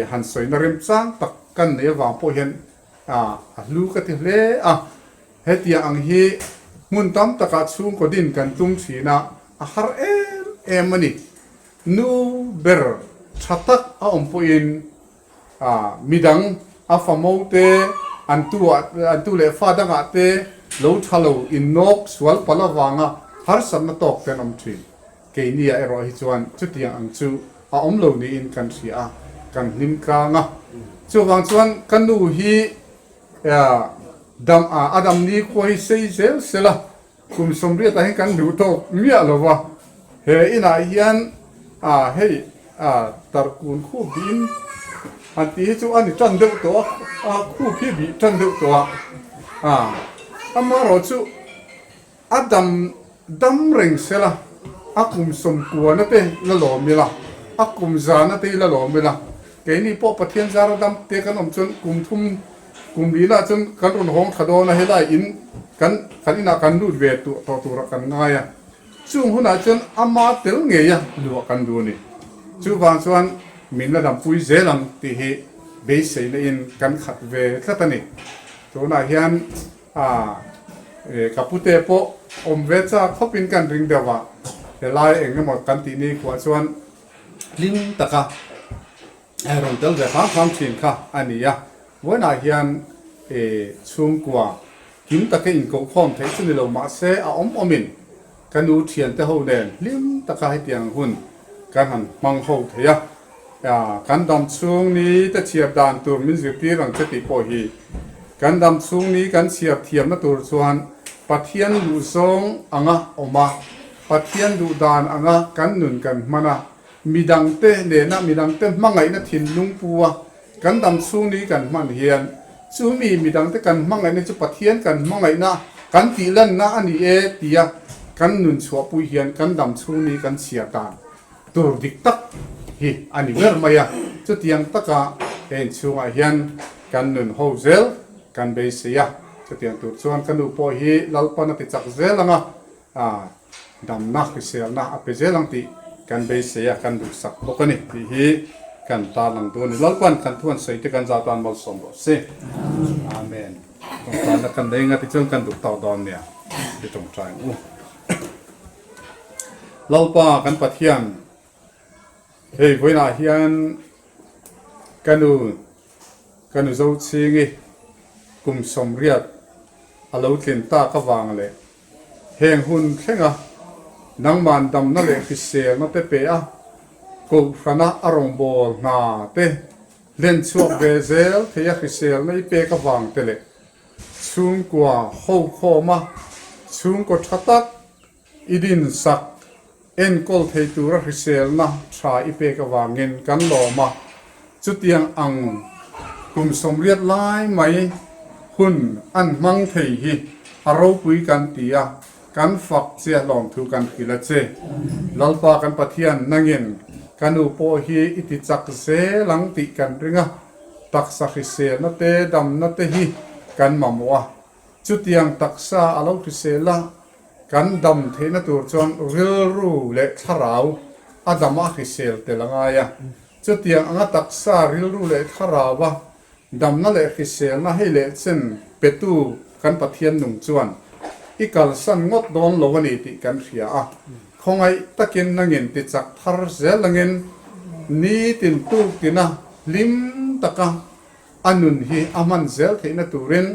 han sawina remchang tak kan nei avang pawh hian a hlu ka ti hle a. Hetiang ang hi hmun tam takah chhungkaw din kan tum thin a, a har em em a ni. Nu ber tha tak a awm pawhin midang a famo te, an tu ah an tu leh fa dangah te lo tha lo innawk sual palh avanga harsatna tawk te an awm thin. Keini ah erawh hi chuan chutiang ang chu a awm lo niin kan hria a, kan hlim tlang a. Chuvang chuan ka nu hi. Dam a a dam ni khua hi sei zel sela kum sawmriatah hian kan hmuh tawk miah lo va, he inah hian a hei a tarkun khup bihin han tih hi chu a ni tan deuh tawh a, a khup hi bih tan deuh tawh a, a amaherawhchu A dam dam reng sela, a kum sawmkuana te la lawm ila, a kum zana te ila lawm ila, keini pawh Pathian zara dam te kan awm chuan kum thum kum lina chuan kan rawn hawng tha dawn a, helai in kan kan inah kan lut ve tawh turah kan ngai a, chung hunah chuan ama tel ngeia luah kan duh a ni. Chuvang chuan min la dampui zel ang tih hi beiseina in kan khat ve tlat a ni. Tunah hian. A, e, ka pute pawh awm ve chak khawpin kan ring deuh a, helai eng emaw kan tih ni khuah chuan hlim taka rawn tel ve hram hram thin kha a ni a. Vawiinah hian e, chhungkua kim taka inkohkhawm theih chu ni lo mah se a awm awmin ka nu thiante ho nen hlim taka hetiang hun kan han hmang ho thei a. Kan dam chhung ni te chhiar dan tur min zirtir ang che tih pawh hi kan dam chhung ni kan chhiar thiamna tur chuan Pathian duhzawng anga awm a, Pathian duh dan anga kan nun kan hman a, midangte nena midangte hmangaihna thinlung pu a kan dam chhung ni kan hman hian chumi midangte kan hmangaihna chu Pathian kan hmangaihna kan tihlanna a ni e tia kan nun chhuahpui hian kan dam chhung ni kan chhiar dan Tur dik tak hi a ni ber mai a, chutiang taka he inchhungah hian kan nun ho zel kan beisei a, chutiang tur chuan ka nu pawh hi Lalpan a ti chak zel ang a, damna hriselna a pe zel ang tih kan beisei a, kan duhsak bawk a ni tih hi kan tarlang dawn a ni. Lalpan kan thu an sawi te kan zah tan malsawm rawh se. Amen. Tawngtaina kan nei anga tichuan kan duh tawk dawn nia ti tawngtai ang u. Lalpa kan Pathian, hei vawiinah hian ka nu, ka nu Zochhingi kum 80 a lo tlin tak avang leh heng hun thlenga nangman damna leh hriselna te pe a, kohhrana a rawngbâwl hna te hlen chhuak ve zel thei a hriselna i pek avang te leh Chhungkua hokhawma chhungkaw tha tak i dinsak enkawl thei tura hriselna tha i pek avangin kan lawm a, chutiang ang kum 80 lai mai hun an hmang thei hi a ropui kan ti a, kan fak che lawmthu kan hrilh a che. Lalpa kan Pathian nangin ka nu pawh hi i ti chak zel ang tih kan ring a, Taksa hriselna te damna te hi kan mamawh a, chutiang taksa a lo hrisel a, kan dam theihna tur chuan rilru leh thlarau a dam a hrisel tel a ngai a. Chutiang anga taksa rilru leh thlarau a damna leh hriselna hei leh chen petu kan Pathian nung chuan i kalsan ngawt dawn lo a ni tih kan hria a, khawngaih takin nangin tichak thar zel angin nitin tuktina Hlim taka a nun hi a hman zel theihna turin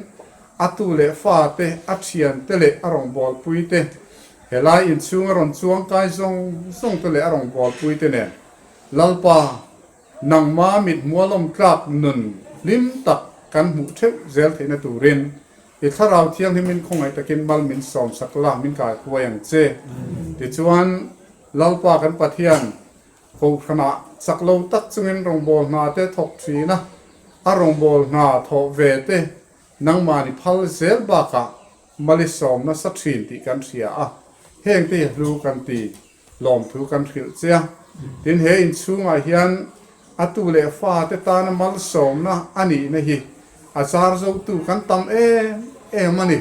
a tu leh fate, a thiante leh a rawngbawlpuite, helai inchhung a rawn chuang kai zawng zawngte leh a rawngbawlpuite nen Lalpa, nangma mithmual awm tlak nun hlim tak kan hmuh theuh zel theihna turin i Thlarau Thianghlimin khawngaih takin mal min sawmsak la, min kaikhuai ang che. Tichuan, Lalpa kan Pathian, Kohhranah chak lo tak chungin rawngbâwl hna te thawk ṭhin a, a rawngbâwl hna thawh ve te nangmahni phal zel bakah mali sawm nasa ṭhin tih kan hria a, hengte hi hlu kan ti, lawmthu kan hrilh che a. Tin, he inchhungah hian a tu leh fate tana malsawmna a nihna hi a zar zotu kan tam em em a ni.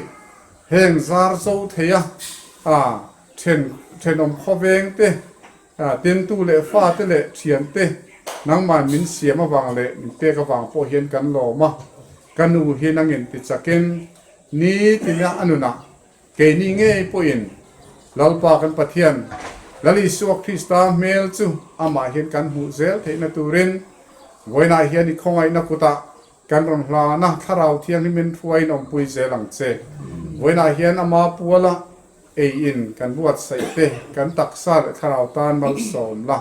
Heng zar zo theia a ṭhen ṭhenawm khawveng te, Tentu leh fate leh thiante nangmah min siam avang leh min pek avang pawh hian kan lawm a, ka nu hi nangin ti chakin nitina a nunah keini ngei pawhin Lalpa kan Pathian Lal Isua Krista hmel chu amah hian kan hmuh zel theihna turin vawiinah hian i khawngaihna kutah kan rawn hlan a, Thlarau Thianghlimin hruaiin awmpui zel ang che. Vawiinah hian ama puala Ei in kan buatsaih te, kan taksa leh thlarau tan malsawm la.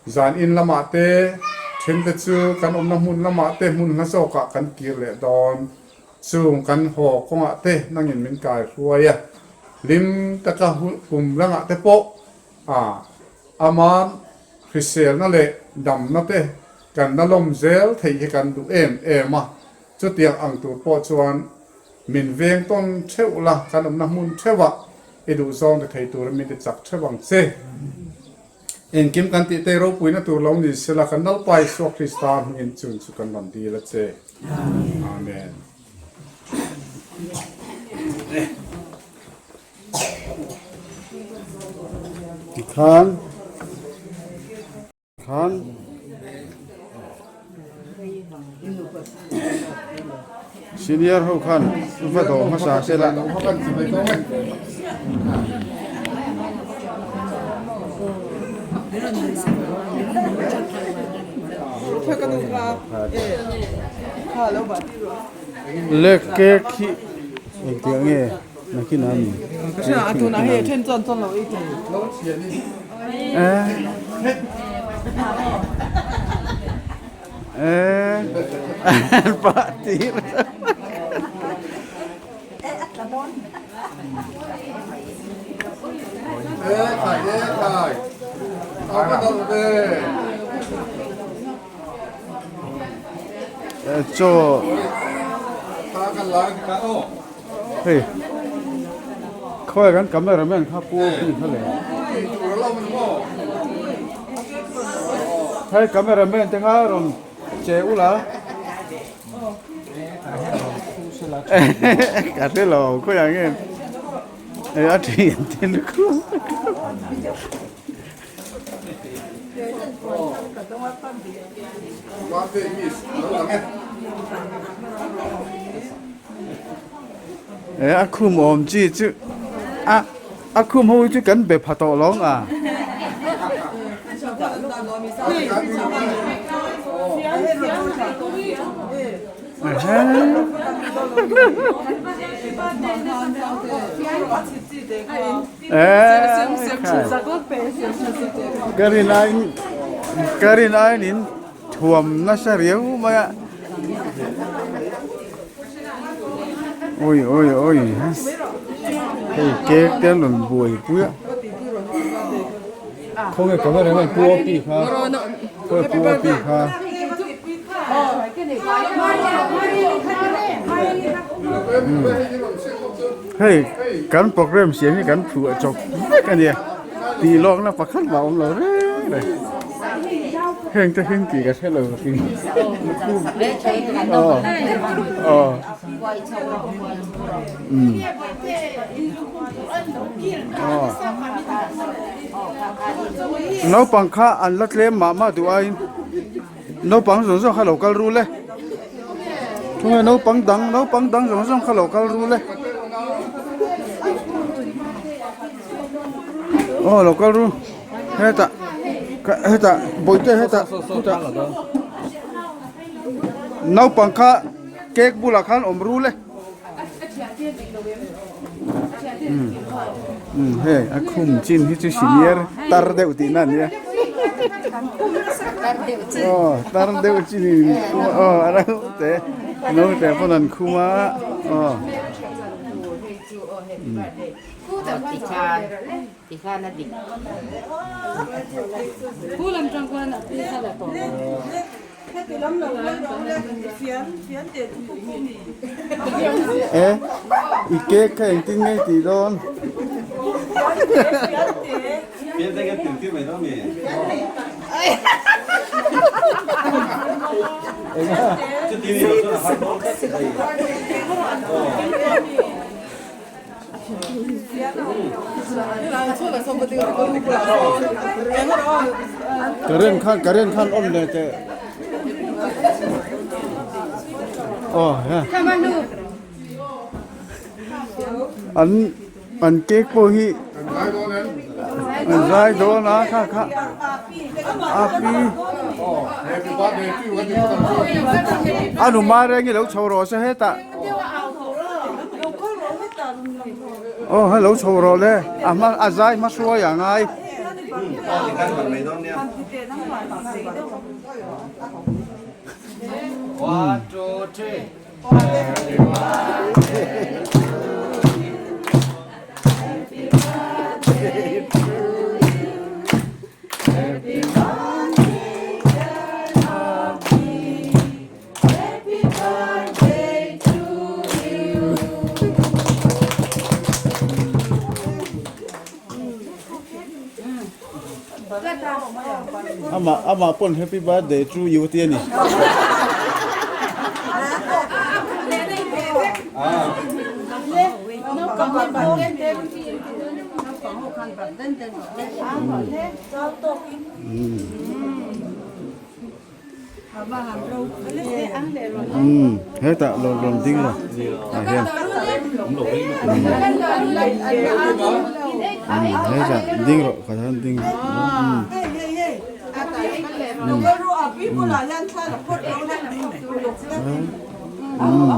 Zan in lamah te, then te chu kan awmna hmun lamah te hmun hla zawkah kan kir leh dawn. Chung kan haw kawngah te nangin min kai hruai a, hlim taka kum langah te pawh a aman hriselna leh damna te kan la lawm zel theih hi kan duh em em a, chutiang ang tur pawh chuan min veng tawn theuh la, kan awmna hmun theuhah i duhzawng ti thei turin min ti chak theuh ang che. Engkim kan tih te ropuina tur lo ni sela kan Lalpa Isua Krista hmingin chun chu kan rawn dil a che. Amen. Tikhan khan senior ho khan va dawh hmasa sela. Le cake hi engtiang nge nakin a mi Chaw hei khawi kan cameraman kha pu pi kha le hei cameraman te kha rawn che ula. Ka hre lo khawiah nge hei a thian te lukhum e a khum awm chi chu a a khum ho hi chu kan be pha tawh lawng a. Ka rin aiin ka rin aiin in thuam nasa riau mai a ui ui ui hei cake te an rawn buaipui a khawnge cameraman pu opi kha khawnge pu opi kha. Hei kan program siam hi kan phuah chawp vek a nia tih lawkna pakhat mah a awm lo reng reng heng te heng tih ka hre lo aw aw umm aw naupang kha an la tlem mah mah duh aiin. Naupang zawng zawng kha lo kal rul e tunge naupang dang naupang dang zawng zawng kha lo kal rul e aw lo kal rul hetah hetah bawihte hetah hetah naupang kha cake bulah khan awm rul e umm hei a khum chin hi chu senior tar deuh tihna a nia aw tar deuh chin in aw a reuh te naute pawn an khum a aw. E i cake kha engtin nge tih dawn? Current khan current khan on leh teh aw ha an an cake pawh hi an zai dawn a kha kha a pi a nu mai reng hi lo chho rawh se hetah. Aw hello chho rawh le a hma a zai hma hruai a ngai. One, two, three. Amah amah pawn happy birthday to you tih a ni. Umm hetah lo rawn ding lo ah hian umm hetah ding rawh ka hian ding umm umm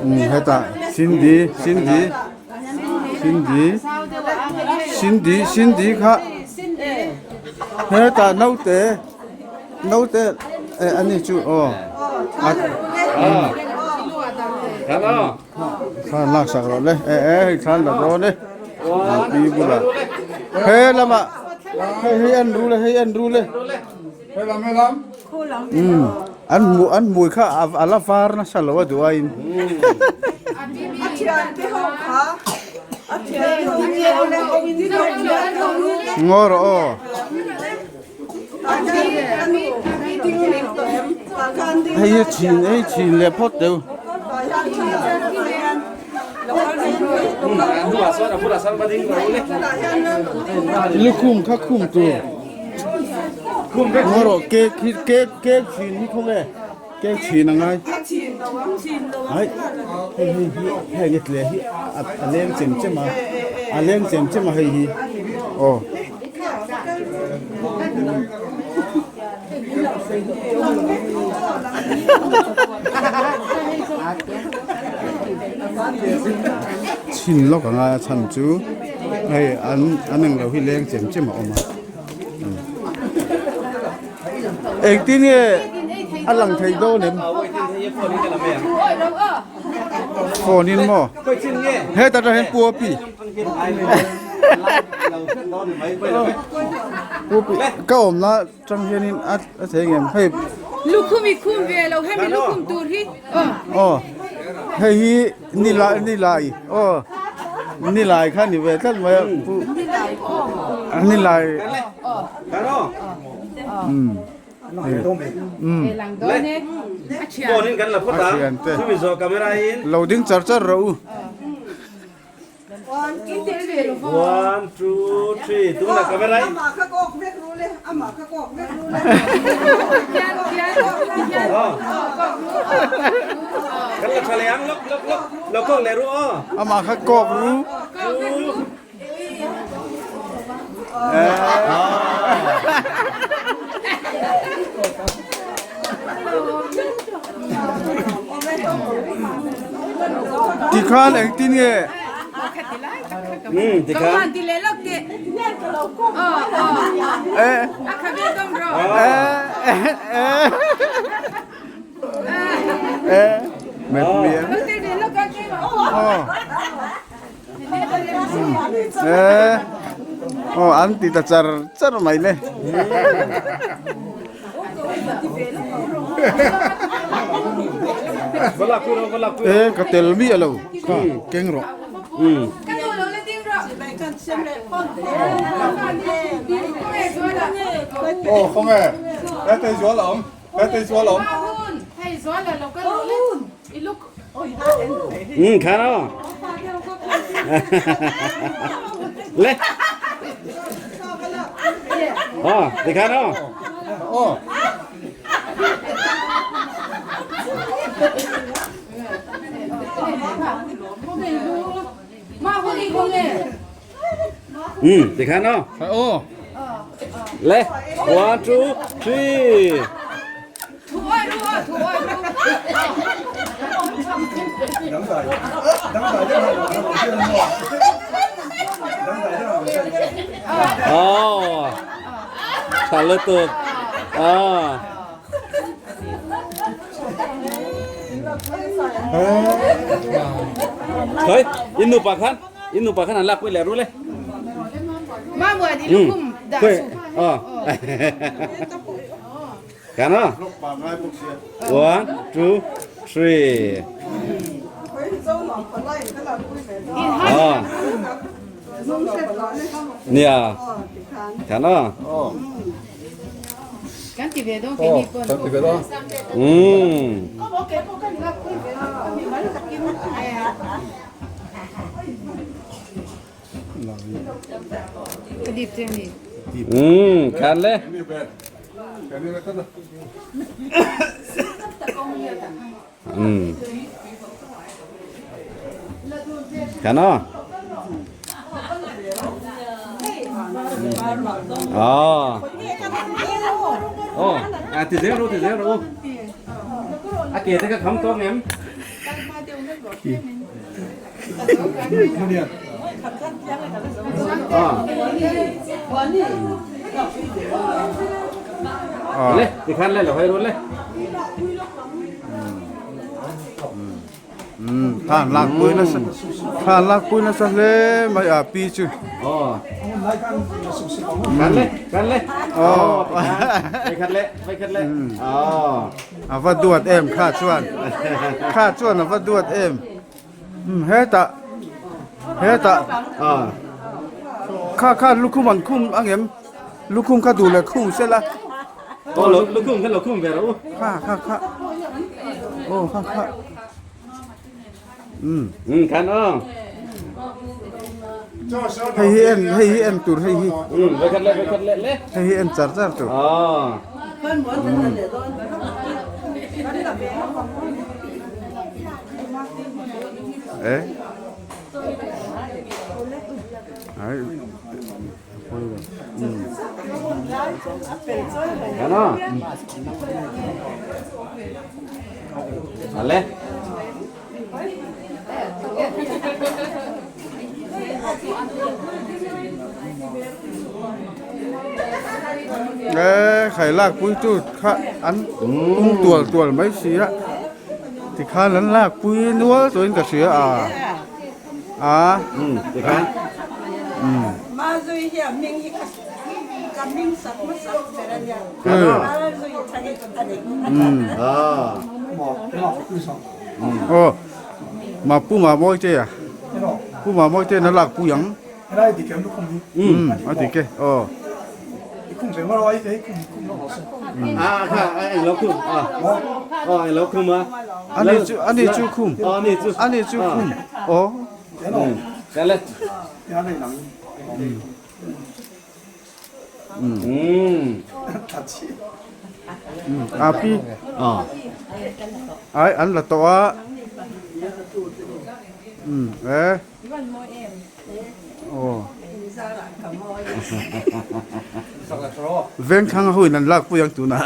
umm hetah Cindy Cindy Cindy Cindy Cindy kha hetah naute naute eh ani chu aw thla lak sak rawh le eh eh hei thla la dawn e pi bulah he lamah hei hei an ru le hei an ru le Umm an hmuh an hmui kha a la var nasa lo a duh aiin. Ngaw rawh aw. Hei hi chhin hei chhin leh phawt deuh. Lukhum kha khum tur. Ngaw rawh cake hi cake cake chhin hi khaw nge cake chhin a ngai ai hei hei hi heng i tle hi a leng chem chem a a leng chem chem a hei hi aw. Chhin lawk a ngai a chhan chu hei an an englo hi leng chem chem a awm a. Engtin nge a lang thei dawn em? Phone in maw? Heta tang hian pu a pi. Pu pi ka awm na tang hianin a a thei ngem hei. Lukhum i khum ve lo hemi lukhum tur hi aw. Hei hi nilai nilai aw nilai kha ni ve tlat mai a pu nilai umm a thian te lo ding char char rawh u. Amah kha kawk ru. Tikhan engtin nge? Aw an ti ta char char mai le. E ka tel miah lo kha keng rawh. Aw khawnge he tei zual a awm he tei zual a awm. Khoi, in nupa khan, in nupa khan an lak pui leh ru le. Mamuan i lukhum dah su. Ờ. Kan a? One, two, three. Ờ. Nia. Kan a? Kan ti ve dawn keini pawn. Kan ti ve dawn. Umm. Ka dip che ni. Umm khan le. Umm. Khan a. À. Ồ, à thì dễ rồi, thì dễ rồi. À kìa thế các khám tốt em. À. Le, thì khăn lên là hơi luôn le. Umm thla an lak pui nasa thla an lak pui nasa hle mai a pi chu. Aw khan le khan le aw vai khat le vai khat le aw a va duat em kha chuan kha chuan a va duat em umm hetah hetah kha kha lukhum an khum ang em lukhum kha duh leh khum sela. Aw lukhum kha lukhum ve rawh u. Kha kha kha aw kha kha. Umm. Umm khan aw. Hei hi en hei hi en tur hei hi. Umm vai khat le vai khat le le. Hei hi en char char tur. Aw. Eh. Ai. Khan aw. Ale. E khai lak pui tu kha an ung tual tual mai si a tikhan an lak pui nual tawhin ka hria a a tikhan Aw ma pu ma mawi te a pu ma mawi te na lak pui ang umm a dik e aw ani chu ani chu khum ani chu khum aw A pi ai an la tawh a umm e aw vengthlang ho in an lak pui ang tunah.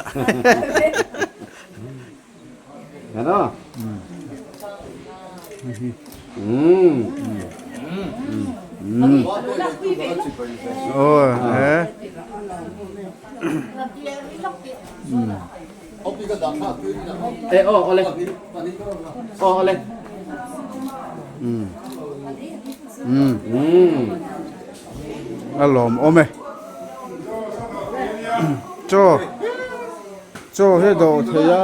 A lawm awm e chaw. Chaw hi dawh thei a.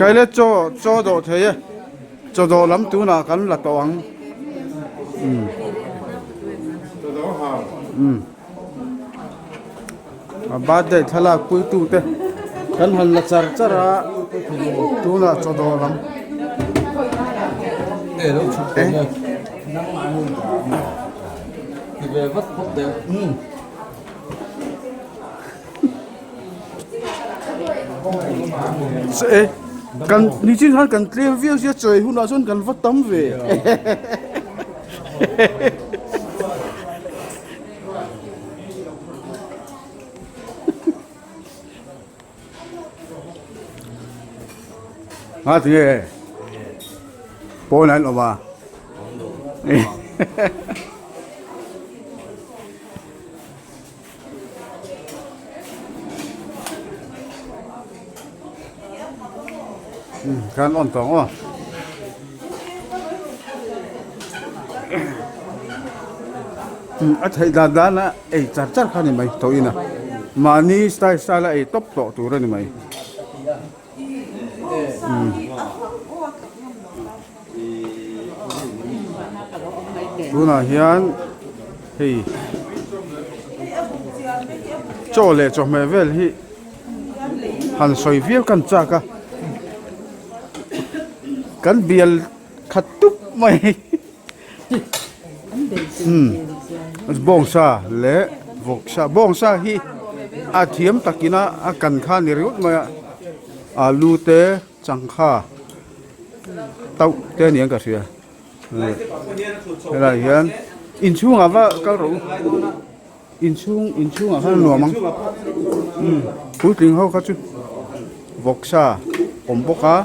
Kaile chaw chaw dawh thei e. Chaw dawh lam tunah kan la tawh ang. Umm. A birthday thlalak puitu te kan han la char char a tunah chaw dawh lam. Che kan nichin khan kan tlem viau sia chawi hunah chuan kan va tam ve. Nga tinge pawn an awm a. Khan on tawng aw. A theih dan dan a ei char char kha a ni mai tawh in a. Mahni style style a ei tawp tawh tur a ni mai. Tunah hian hei chaw leh chawhmeh vel hi han sawi viau kan chak a kan bial khat tup mai umm bawngsa leh vawksa bawngsa hi a thiam takin a a kan kha a ni ringawt mai a alu te changkha tauh te a ni ang ka hria helaiah hian inchhungah va kal rawh u inchhung inchhungah khan a nuam ang umm puitling ho kha chu vawksa awm bawk a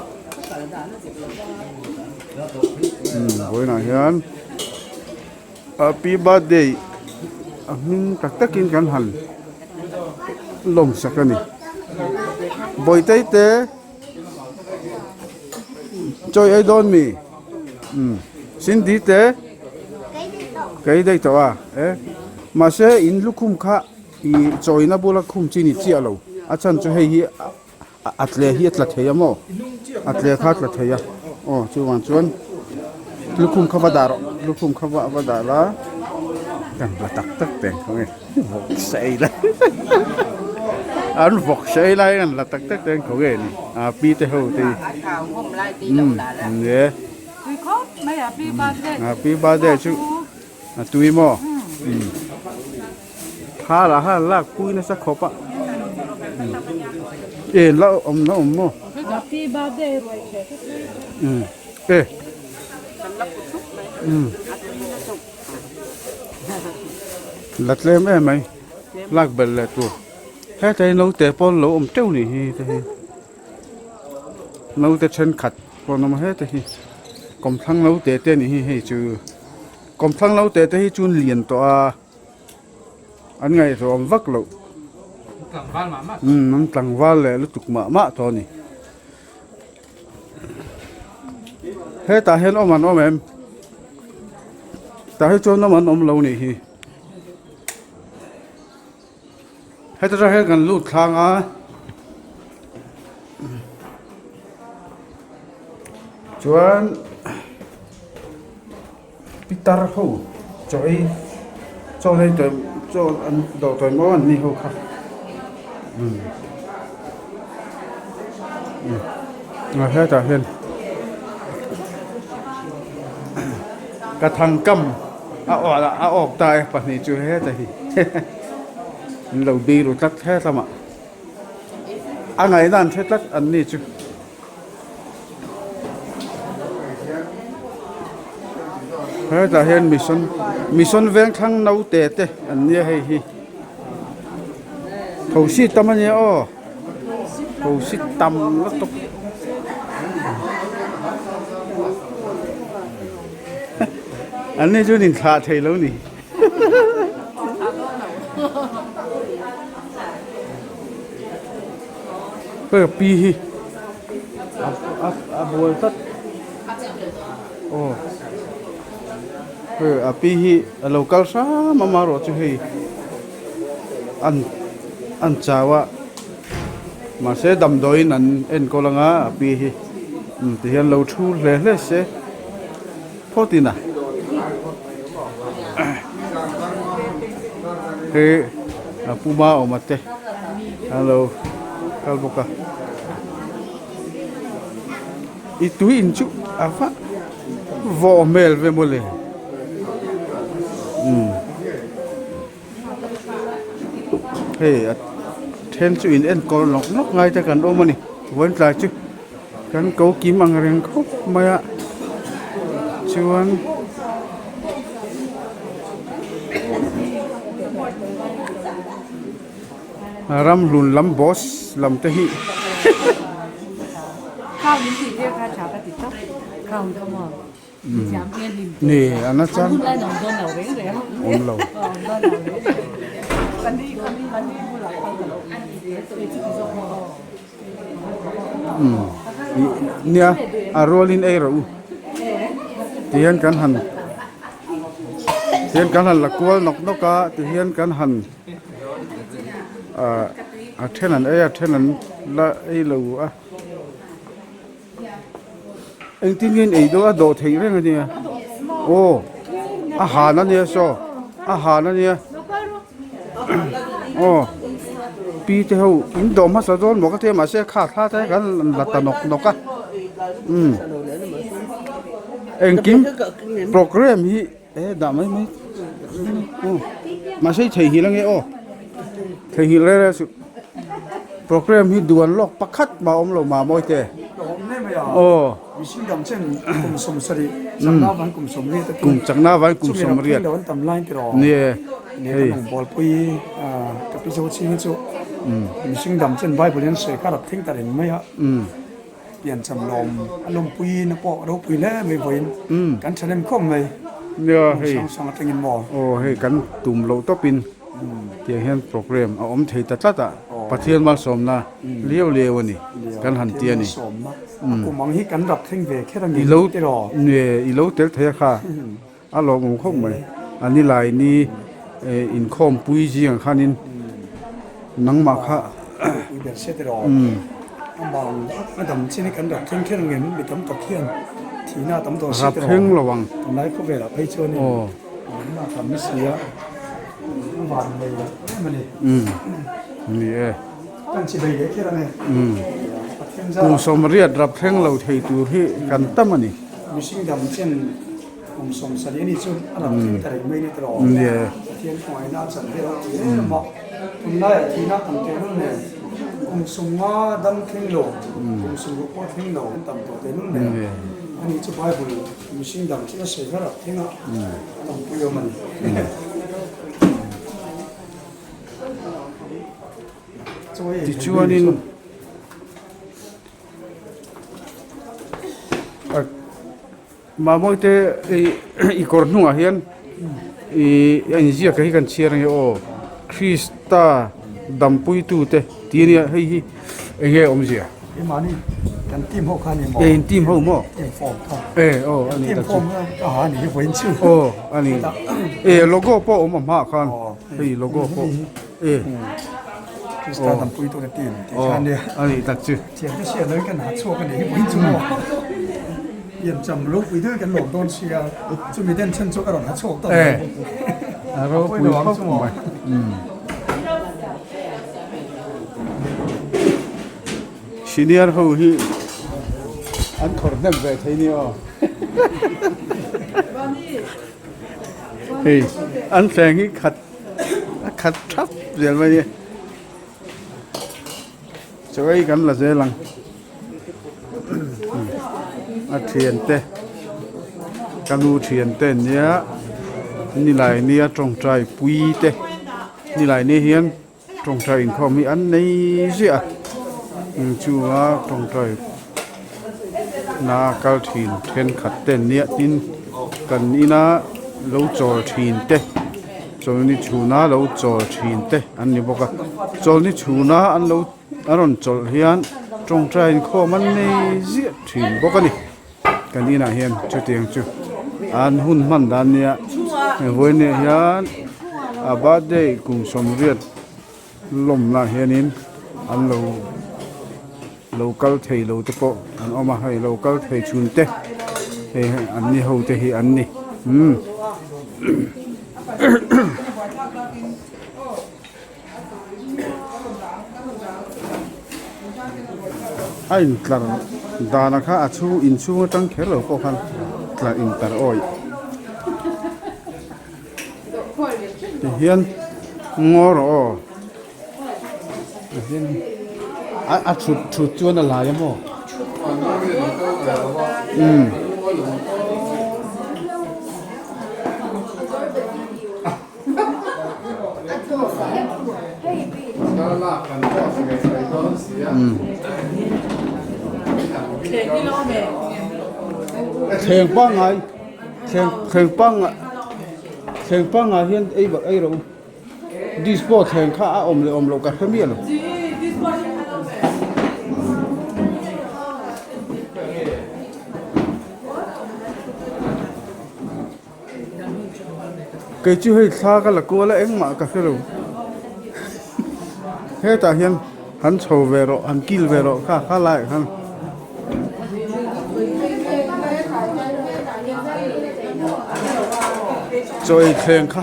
umm vawiinah hian happy birthday a hming tak takin kan han lawm sak a ni bawihte te chawi ei dawn mi umm Cindy te kei daih tawh a e mahse in lukhum kha ih chawina bula khum chi ni chiah lo a chhan chu hei hi a tle hi a tla thei a maw a tle kha a tla thei a aw chuvang chuan lukhum kha va dah rawh lukhum kha va va dah la kan la tak tak teng kha nge vawk sei lai an vawk sei lai an la tak tak teng khaw nge ni a pi te ho te umm nge a pi birthday chu a tui maw umm. Tha lah khan lak pui nasa khawp a e la awm la awm maw umm e umm la tlem em mai lak belh leh tur heta hi naute pawh an lo awm teuh nih hi te hi naute thenkhat pawh an awm a heta hi kawmthlang naute te a nih hi hei chu kawmthlang naute te hi chu an lian tawh a. An ngaihtuah awm vak loh. Umm an tlangval leh lutuk mah mah tawh a ni. Hetah hian awm an awm em? Tah hi chuan awm an awm lo nih hi. Heta tang hian kan lut thlang a. Chuan. Pitar ho chaw ei chaw lei tawih chaw an dawh tawih maw an ni ho kha umm a hetah hian ka thangkam a awh a awk ta e pahnih chu heta hi an lo biru tlat hetlamah a ngaihna an hre tlat an ni chu. Hetah hian mission mission veng thlang naute te an nia hei hi thosi tam a nia aw thosi tam lutuk an ni chu an inthlah thei lo ni. Hei pi hi a a buai tlat aw hei a pi hi a lo kal hram a amaherawh chu hei an an chau a mahse damdawiin an enkawl anga a pi hi tihian lo thu hle hle se phawt in a hei a puma awm a te. A lo kal bawk a i tui in chu a va vawh hmel ve mawle umm hei a then chu in enkawl nawk nawk ngai te kan awm a ni vawiin tlai chu kan ko kim ang reng khawp mai a chuan. Ramhlun lam boss lam te hi ni a na chuan awm lo. Umm nia a rualin ei rawh u tihian kan han tihian kan han la kual nawk nawk a tihian kan han ah a then an ei a a then an la ei lo a. Engtin nge in ei dawn a dawh theih reng a nia aw a han a nia saw a han a nia aw pi te ho in dawh hmasa dawn maw ka tia mahse kha thla te kan la ta nawk nawk a umm engkim programme hi e dah mai mai aw mahse i theihnghilh ange aw theihnghilh reng reng suh. Programme hi duan lawk pakhat mah a awm lo mah mawi te. Aw. Kum chakna avangin kum 80. Nie hei. Nia hei. Aw hei kan tum loh tawpin. Tiang hian program a awm thei ta tlat a, Pathian malsawmna liau liau a ni kan han ti a ni. I lo i lo tel thei a kha a lawmawm khawp mai. A ni lai ni inkhawmpui zingah khanin nangmah kha rap thleng lo ang. Aw. Ni e. Kum 80 rap thleng lo thei tur hi kan tam a ni. Ni e. Mihring dang chu a sawi var a thleng a, a awmpui awm a ni. Tichuanin Mamawite i kawr hnungah hian i a inziak hi kan chhiar ange aw Krista dampuitute tih a nia hei hi eng nge awmzia? Keimahni kan team ho kha a ni maw? E in team ho maw? Team form kha. E aw a ni Team form kha ka ha a ni hi vawiin chu. Aw a ni. E logo pawh a awm a hmaah khan hei logo pawh e. Krista dampuitute team tih kha a nia. A nih tak chu. Thiam te hriat loin kan ha chhuak a ni hi vawiin chu maw? Piancham ropui deuhin kan lawm dawn sia, chumi den then chu ka rawn ha chhuak tawh mai. A ropui khawp mai. Senior ho hi an khawrh hnem ve thei nia aw. Hei an thleng hi khat a khat thap zel mai a. Chaw ei kan la zel ang. A thiante ka nu thiante an nia nilai nia tawngtai pui te nilai ni hian tawngtai inkhawm hi an nei ziah a chunga tawngtai na kal thin thenkhat te an nia tin kan ina lo chawl thin te chawlni chhuna lo chawl thin te an ni bawk a chawlni chhuna an lo. A rawn chawlh hian tawngtai inkhawm an nei ziah thin bawk a ni. Kan inah hian chutiang chu an hun hman dan nia vawiinah hian a birthday kum 80 lawmna hianin an lo lo kal thei lo te pawh an awm a hei lo kal thei chhun te hei an ni ho te hi an ni umm. A intlar dana kha a chhung inchhung atang kher lo pawh khan tlar intar awih tihian ngaw rawh aw tihian a a thut thut chuan a lai a maw umm. Thleng pangngai thleng thleng pangngai thleng pangngai hian ei bak ei rawh u dispo thleng kha a awm leh awm loh ka hre miah lo. Kei chu hei thla ka la kual a engmah ka hre lo. Hetah hian han chho ve rawh han kil ve rawh kha kha laiah khan. Chawi thleng kha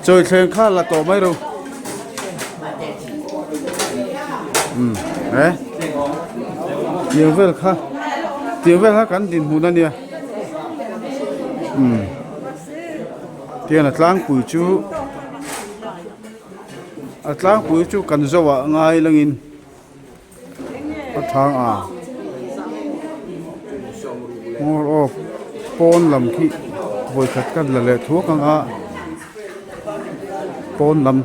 chawi thleng kha la tawh mai ro. Umm e tiang vel kha tiang vel kha kan dinhmun a nia umm tiang a tlangpui chu a tlangpui chu kan zo ah ngai langin a thang a hmawr aw pawn lam khi vawikhat ka la leh thuak ang a pawn lam.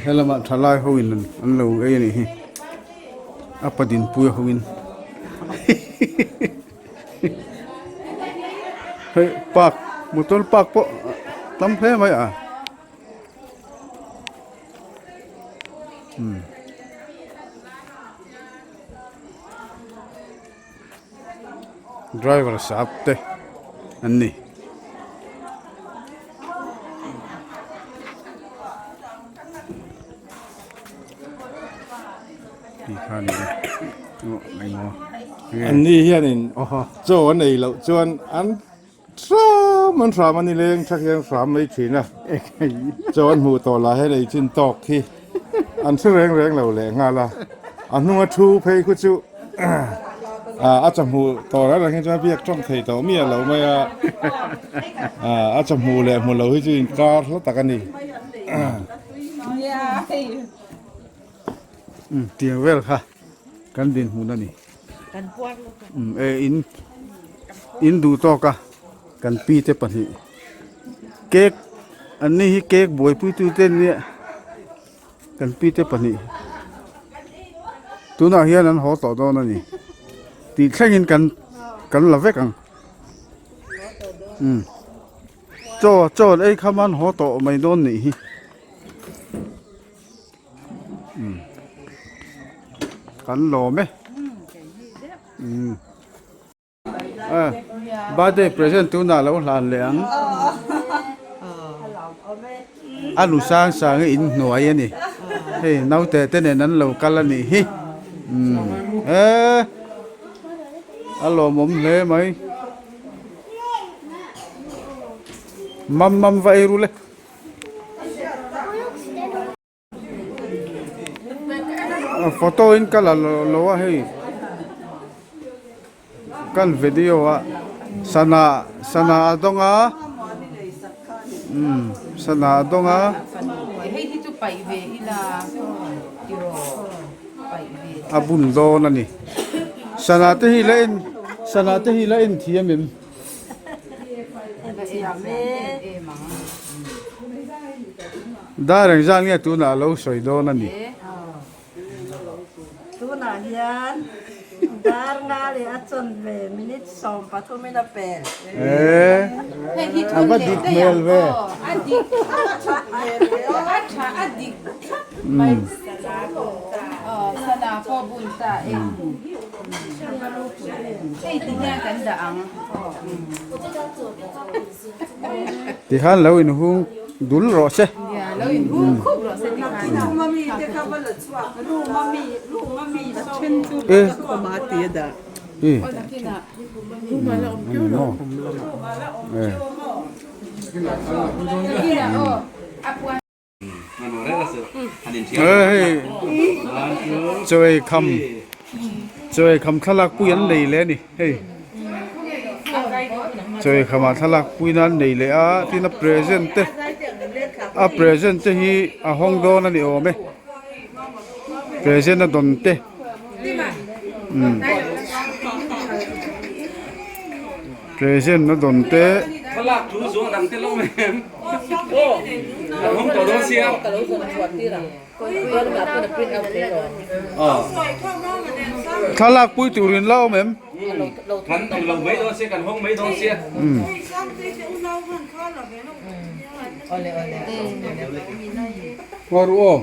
Helamah thalai ho in an lo ei a nih hi a pa dinpui ho in hei park motor park pawh tam hle mai a driver sap te an ni. Ti kha ni a An ni hianin chaw an ei loh chuan an hram an hram a ni leng thak hian hram mai thin a chaw an hmuh tawh lah hian ei chin tawk hi an hre reng reng lo leh nghal a a hnunga thu phei khu chu a chawhmuh tawh reng reng hi chuan biak tawng thei tawh miah lo mai a a chawhmuh leh hmu lo hi chu inkar hla tak a ni. Umm tiang vel kha kan dinhmun a ni umm e in in duh tawk a kan pi te pahnih cake an ni hi cake buaipui tu te an nia kan pi te pahnih tunah hian an haw tawh dawn a ni tih thlengin kan kan la vek ang umm chaw chaw an ei kham a an haw tawh mai dawn nih hi. Kan lawm e. Umm. Birthday present tunah lo hlan leh ang. A nu sang sang hi in hnuai a ni. Hei naute te nen an lo kal a nih hi. Umm. E a lawmawm hle mai. Mam mam va ei ru le. Photo in ka la lo a hei kan video a sana sana a dawng a umm sana a dawng a. A bun dawn a ni sana te hi la en sana te hi la en thiam em. Dar engzat nge tunah a lo sawi dawn a ni. Tunah hian dar nga leh a chawn ve minute 13 in a pel. A va dik hmel ve. Tikhan lo inhung dul rawh se. Chawi kham chawi kham thlalak pui an nei leh a ni hei chawi kham ah thlalak pui na an nei leh a tin a present te a present te hi a hawng dawn a ni awm e present a dawn te umm present a dawn te. Thlalak pui turin la awm em? Ngaw ru aw.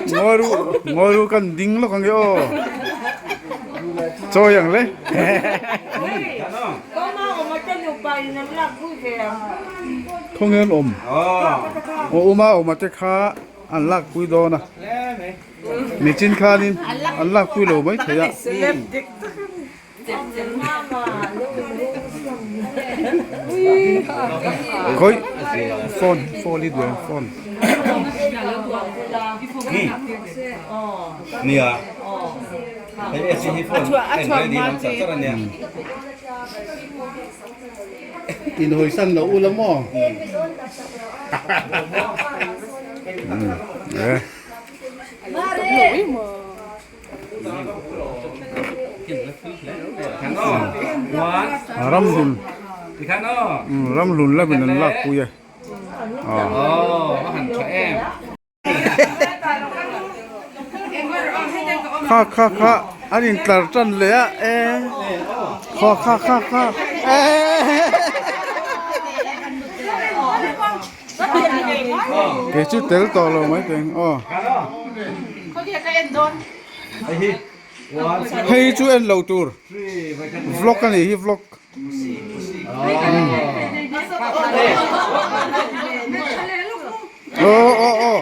Ngawi ru ngawi ru kan ding lawk ang e aw. Chawi ang le. Khawnge an awm? Aw uma awma te kha an lakpui dawn a. Nichin khanin an lakpui lo mai thei a. Khawih phone phone hi duh phone. Nia. Hei si hi phone en ready lam char char ania. In hawi san lo ula maw? Eh. Ramhlun ramhlun lamin an lak pui a kha kha kha an intlar tan leh a e kha kha kha kha e kei chu tel tawh lo mai teng aw. Hei chu en lo tur vlog a nih hi vlog. Aw aw aw.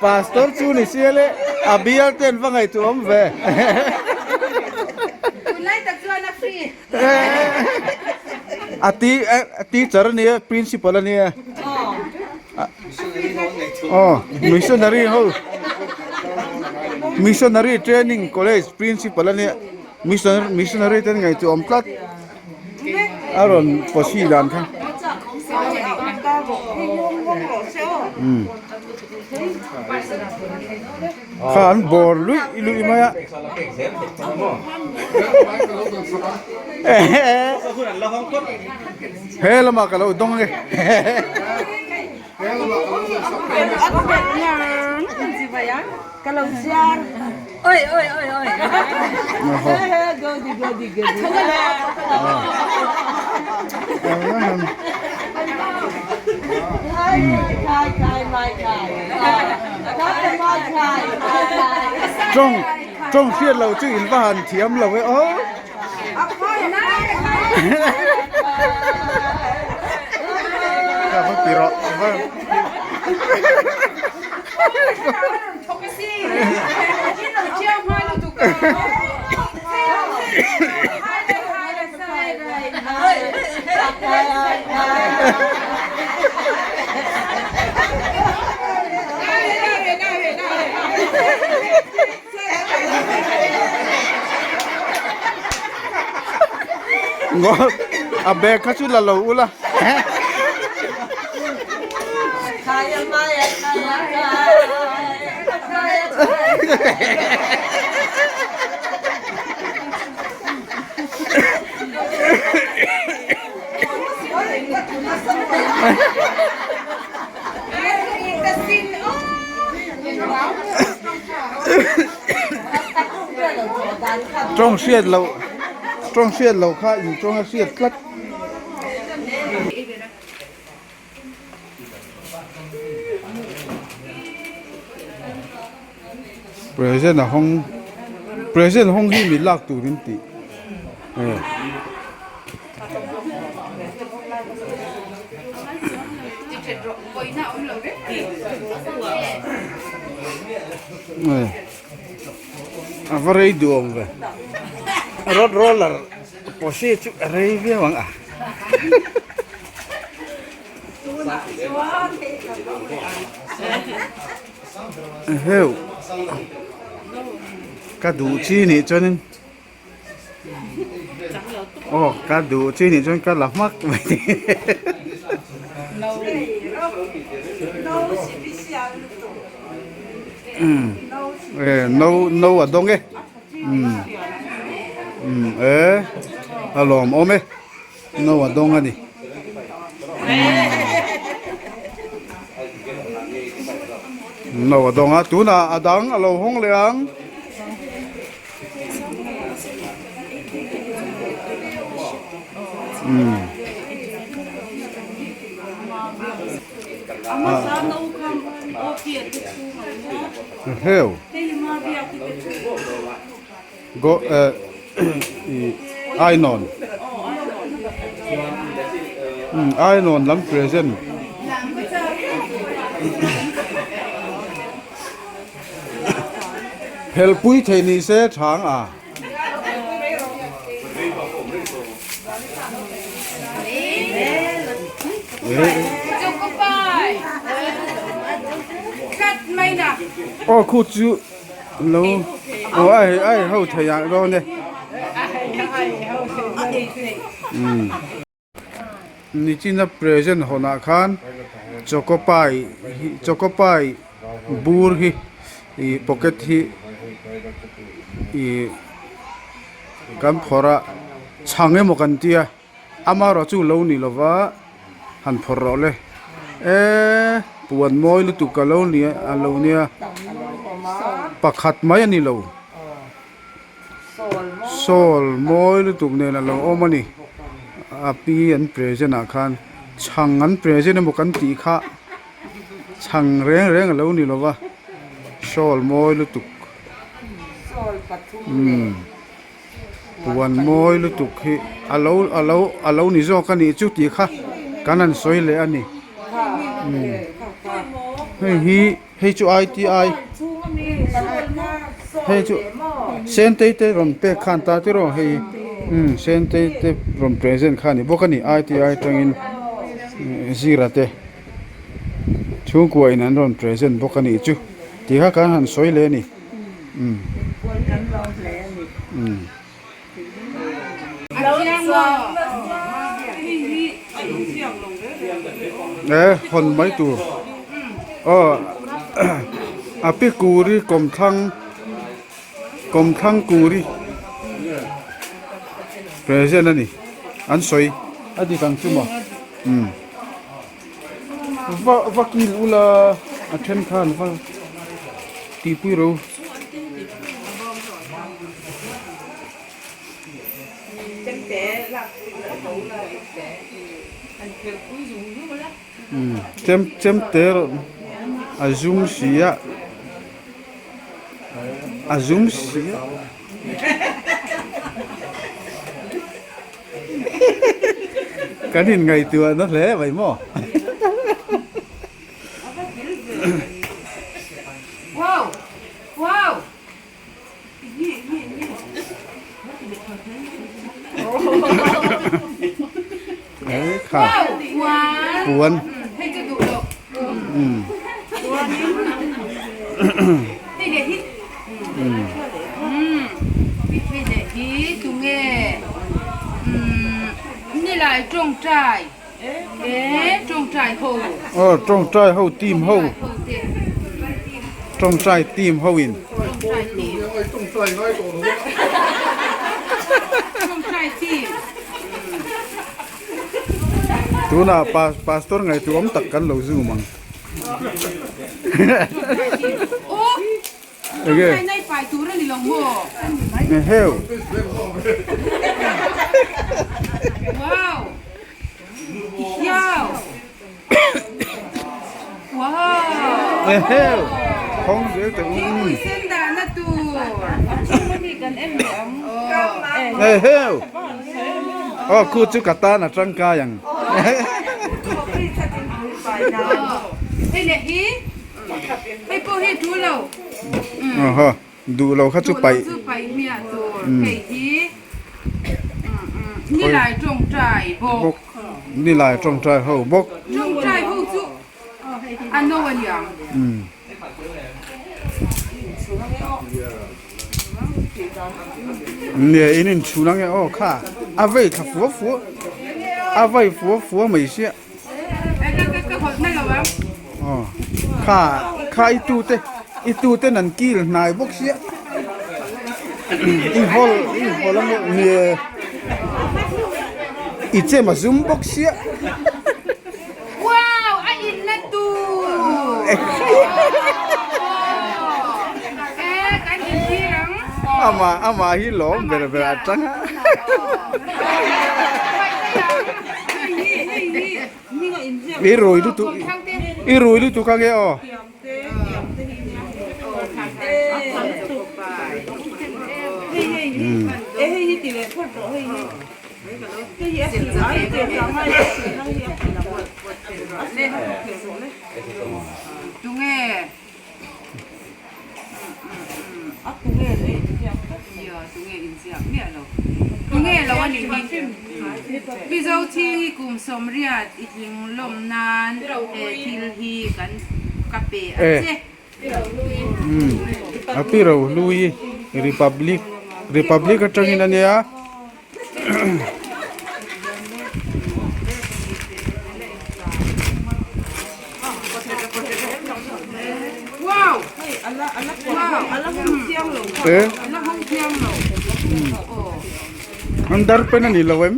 Pastor chu ni sia le a bial te an va ngaihtuah awm ve. A ti a teacher a nia principal a nia. Aw missionary ho missionary training college principal a nia mission missionary te an ngaihtuah awm tlat a rawn pawsi dan kha. Kha an bawr luih luih mai a. He lamah ka lo dawng e. Tawng tawng hriat loh chu in va han thiam lo e aw. Ka va ti rawh va. A bag kha chu la lo ula. Tawng hriat loh tawng hriat loh kha in tawng a hriat tlat. Present a hawng present hawng hi mi lak tur in tih e. A va rei duh awm ve road roller pawh hi chu a rei viau ang a. Heuh ka duh chi nih chuanin aw ka duh chi nih chuan ka la hmak mai e no no a dawng e e a lawm awm e no a dawng a ni. No a dawng a tunah a dang a lo hawng leh ang. Heu. Go eh i ainawn umm ainawn lam present. Phelpui thei ni se thang a. Aw khu chu lo aw a hei a hei ho thei ah dawn e. Nichina present hawnah khan choco pie hi choco pie bur hi ih pocket hi ih kan phawrh a chhang emaw kan tia amaherawh chu lo ni lova han phawrh rawh le eee puan mawi lutuk a lo ni a lo nia pakhat mai a ni lo. Sawl mawi lutuk nen a lo awm a ni a pi an present ah khan chhang an present emaw kan tih kha chhang reng reng a lo ni lo va sawl mawi lutuk umm puan mawi lutuk hi a lo a lo a lo ni zawk a nih chu tih kha kan han sawi leh a ni umm hei hi. Hei chu ITI hei chu Sentei te rawn pek khan ta tiraw hei umm Sentei te rawn present kha a ni bawk a ni ITI atangin Zira te chhungkua in an rawn present bawk a nih chu tih kha kan han sawi leh a ni umm umm. E hawn mai tur aw a pi kuri kawmthlang kawmthlang kuri present a ni an sawi a dik ang chu maw umm va va kil ula a then khan va tihpui ro. Chem chem te a zum si a a zum si a. Kan inngaihtuah na hle mai maw. Kha puan Aw tawngtai ho team ho tawngtai team ho in tunah pastor ngaihtuah awm tak kan lo zoom ang. Enge? Heu. Heu. Khawng zel teh u. Heu. Aw khu chu ka tan a tangkai ang. Hei pawh hi duh lo. Aha, duh lo kha chu paih. Duh lo chu paih miah tur. Hei hi Nilai tawngtai bawk. Nilai tawngtai ho bawk. Tawngtai ho chu a no a niang. Nge in inchhun ange aw kha a vei thla fua fua a vei fua fua mai sia. Kha kha i tu te i tu ten an kil hnai bawk sia i hawl i hawl a nge i chem a zum bawk sia. Ama ama hi lawm ber ber atanga. I rui lutuk i rui lutuk ange aw. Mizo Chhingi kum 80 i tling lawm nan he thil hi kan ka pe a che. A pi Rohlui Republic Republic atangin a nia. An dar pen a ni lo em?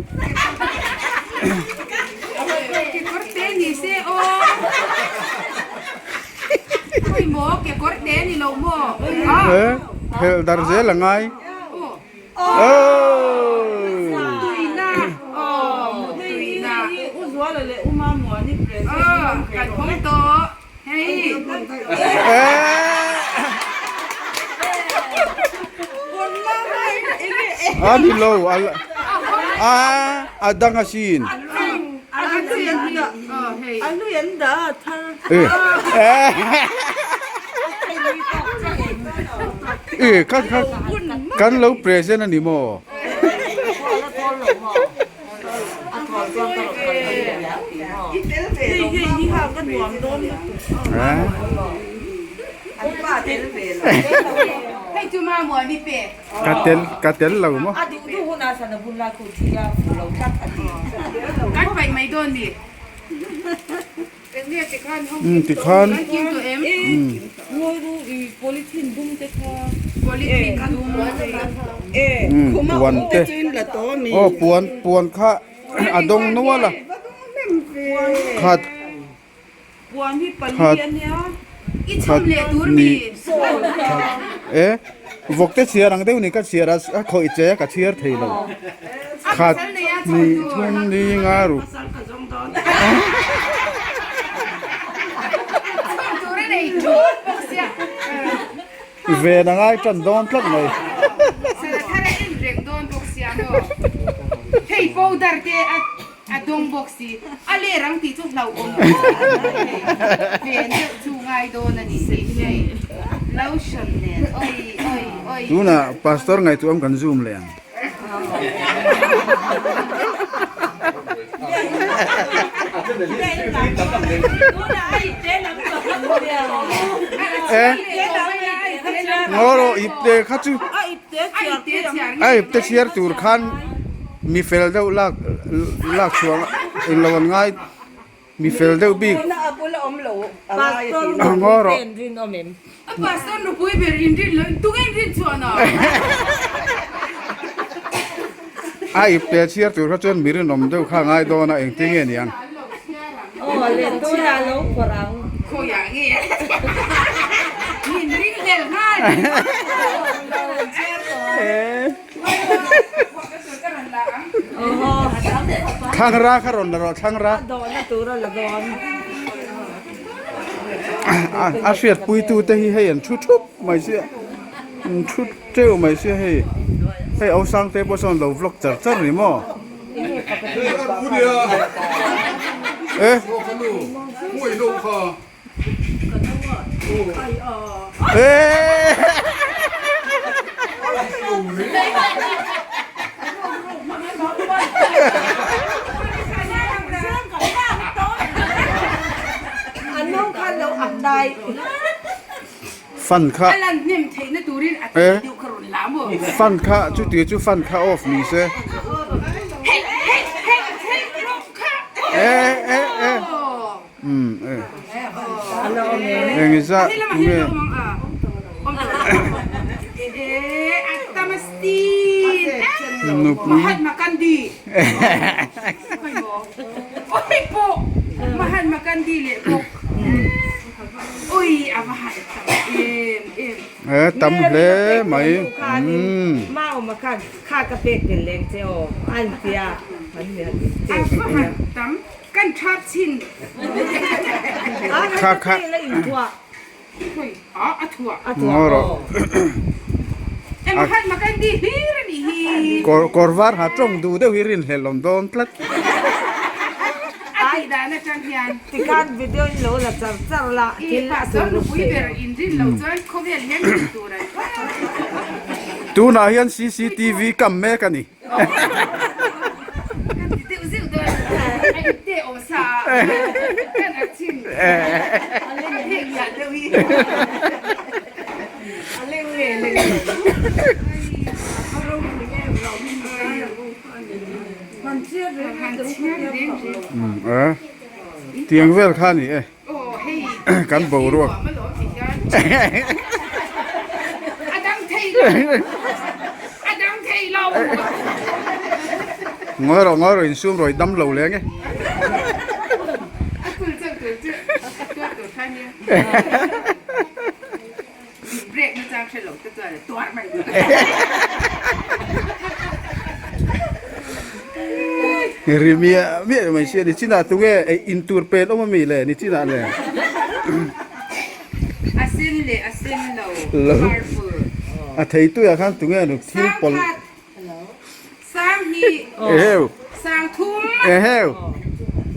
Phelh dar zel a ngai. A ni lo a a dang asin. E kha kha kan lo present a ni maw? Ka tel ka tel lo maw? Umm tikhan umm puan te aw puan puan kha a dawng nual a khat khat khat hnih e vawk te chhiar ang deuh ni ka chhiar a a khawih che a ka chhiar thei lo khat hnih thum li nga ruk. Ven a ngai tan dawn tlat mai. Tunah Pastor ngaihtuah kan zoom leh ang. Ngaw ipte kha chu a ipte chhiar tur khan mi fel deuh lak lak chhuah eng lo an ngai mi fel deuh bik ngaw rawh. A ipte chhiar tur kha chuan mi rinawm deuh kha a ngai dawn a engtin nge niang. Thlangra kha rawn la rawh thlangra. A hriatpuitu te hi hei an thu thup mai sia an thu teuh mai sia hei hei Osang te pawh sawn lo vlog char char ni maw e Fan kha fan kha chuti chu fan kha off ni se Eng zah nge nupui A va han tam em em. E tam hle mai. Mauma khan kha ka pek tel leng che aw an tia an mi han in A va han tam kan thap chin. Kha kha. A a thuah. A thuah aw. Eng han ma kan ti hlir a nih hi. Kawr kawr var ha tawng duh deuh hi rinhlelh awm dawn tlat. A tih dan atang hian. Tikhan video in lo la char char la thil a Pastor nupui ber in rin lo chuan khawvel hian rin tur an Tunah hian cctv kam mek a ni. Kan ti deuh zeuh dawn a ipte awm sa a kan a chhin a heng lian deuh hi. A leng nge leng lo. A ropui em lo. Han chhiar reng reng Eh tiang vel kha ni e kan boruak. Ngawi rawh ngawi rawh insum rawih dam lo leng e. Ri miah miah mai sia ni chinah tunge ei in tur pen awm ami le ni chinah le. A sen leh a sen lo purple. A thei tuiah khan tunge nu thil pawlh. Sang hi Eheu. Sang thum. Eheu.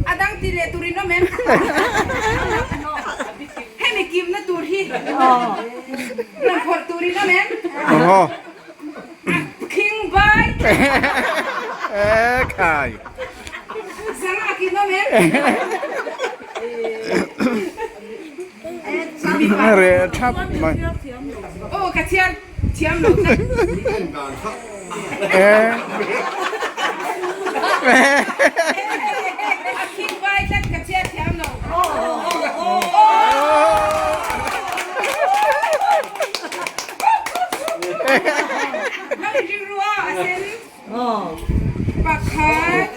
A dang ti leh tur in awm em? Hemi kimna tur hi rawn phawrh tur in awm em? Aw. Khing vai. E khai. Sang a kin awm em? Reh thap mai. Aw ka chhiar Thiam lo tlat. A khing vai tlat ka chhiar thiam lo. Lo in ring ru a a sen. Pakhat,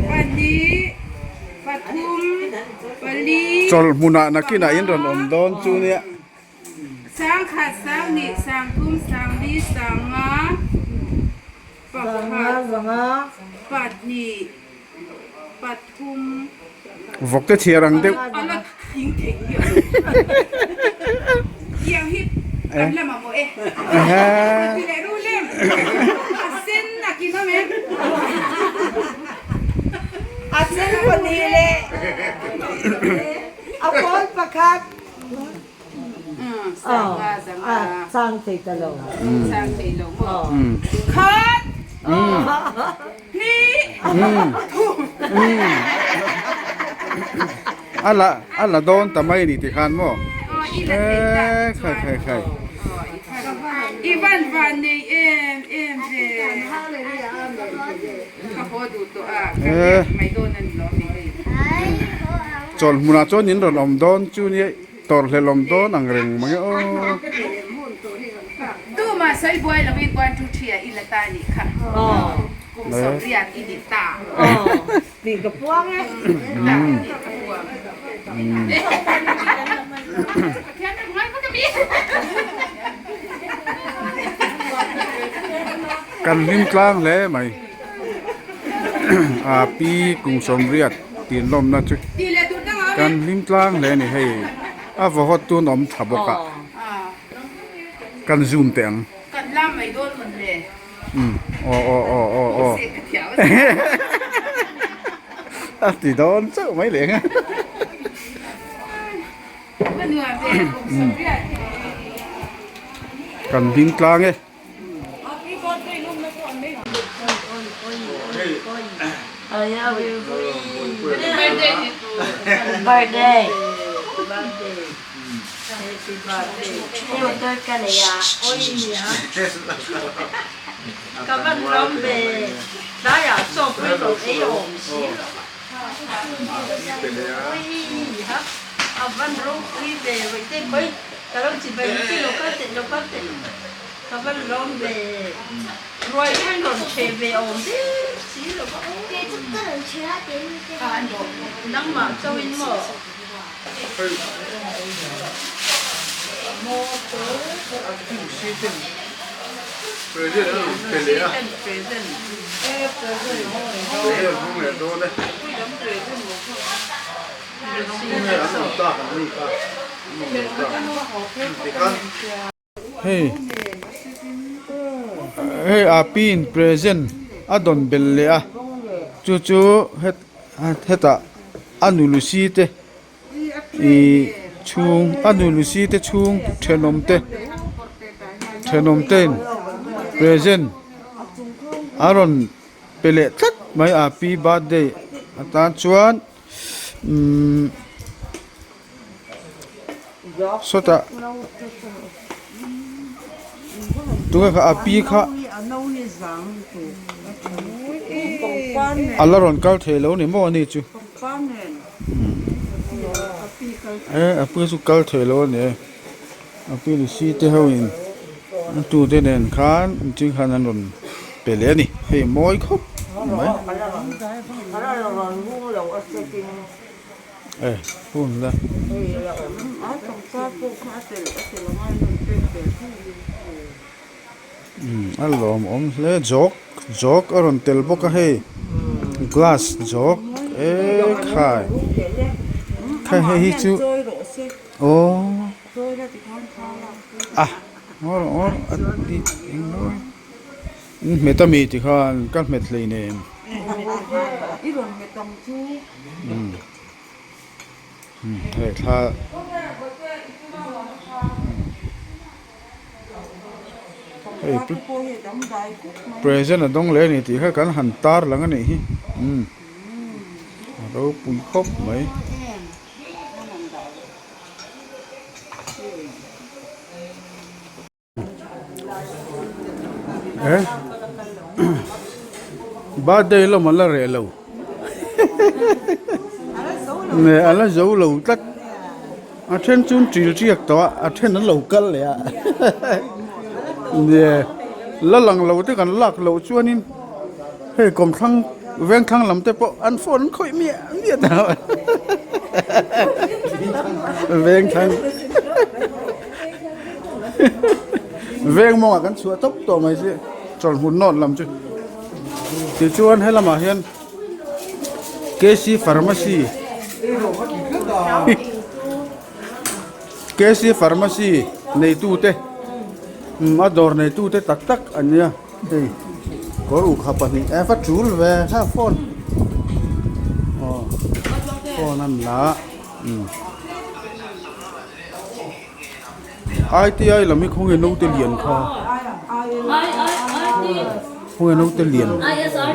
pahnih, pathum, pali. Chawlh hmunah nakinah in rawn awm dawn chu nia. Sangkhat, Sanghnih, Sangthum, Sangli, Sanga, Pakhat, Pahnih, Pathum. Vawk te chhiar ang deuh. A la thing thei hi a lo. Tiang hi kan la mamawh e. Ti leh ru lem. A sen a kin awm em? A sen pahnih leh a pawl pakhat. Chang thei ta lo. Chang thei lo maw? Khat! Hnih! Thum! A la a la dawn ta mai ni tikhan maw? Eee khai khai khai. I van van nei em em ve. Ka haw duh tawh a, ka riak mai dawn a ni lo mi hei. Chawlh hmunah chuan in rawn awm dawn chu nia tawrhhlelh awm dawn ang reng mai aw. Tumah sawi buai loin 1 2 3 ah i la ta nih kha. Kum sawmriat i nih ta. Tih ka puang e. Ta tih ka puang. Pathian ram ngai vak a mi. Kan hlim tlang hle mai. A pi kum sawmriat tinlawmna chu kan hlim tlang hle a ni hei a vaw hawt tun awm tha bawk a kan zoom teh ang. Umm aw aw aw aw aw a ti dawn chauh mai leh ang a. Kan hlim tlang e. Ka van lawm ve. Ruai khan rawn chhe ve awm deuh si lo va aw. Nangmah chauhin maw? Present a rawn pe leh a. Present hmang leh dawn e. Tunge an awm tak an ni kha an awm leh tak tikhan. Hei hei a pi in present a dawn belh leh a chu chu hetah a nu lusi te Ihh chhung a nu lusi te chhung thenawm te thenawm ten present a rawn pe leh tlat mai a pi birthday atan chuan umm sawtah tunge kha a pi kha a la rawn kal thei lo ni maw ani chu. E a pi chu kal thei lo a ni e a pi lusi te ho in a tu te nen khan engtin khan an rawn pe leh a ni hei mawi khawp mai e hun la. A lawmawm hle jawk jawk a rawn tel bawk a hei glass jawk ekhai kha hei hi chu aww a ngaw rawh a ti englo in hmet ami tikhan ka hmet hleinem. Hei thla hei present a dawng leh a ni tih kha kan han tar lang a nih hi umm a ropui khawp mai. Eh birthday lam a la reh lo nge a la zo lo tlat a then chu an ṭil ṭiak tawh a a then an lo kal leh a nge la lang lo te kan lak loh chuanin hei kawmthlang vengthlang lam te pawh an phone an khawih miah miah ta vengthlang. Veng mawngah kan chhuah tawp tawh mai si chawlhmun nawt lam chu tichuan helamah hian K C pharmacy K C pharmacy neitute a dawr neitute tak tak an nia hei kawr uk ha pahnih e va tul ve kha phone aw phone an la a. ITI lam hi khawnge naute lian kha khawnge naute lian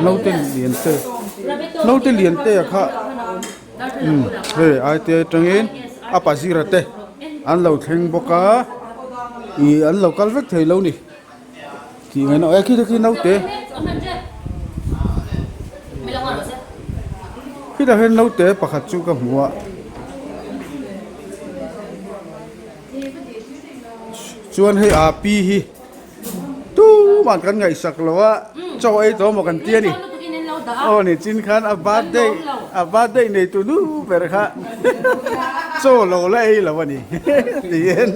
naute lian te naute lian te a kha umm hei ITI atangin a pazira te an lo thleng bawk a ih an lo kal vek thei lo ni tih ngaihna e khi te khi naute khitah hian naute pakhat chu ka hmu a. Chuan hei a pi hi tumah kan ngaihsak lo a chaw ei tawh maw kan ti a ni aw ni chin khan a birthday a birthday nei tu nu ber kha chaw lo la ei lo a ni tiin.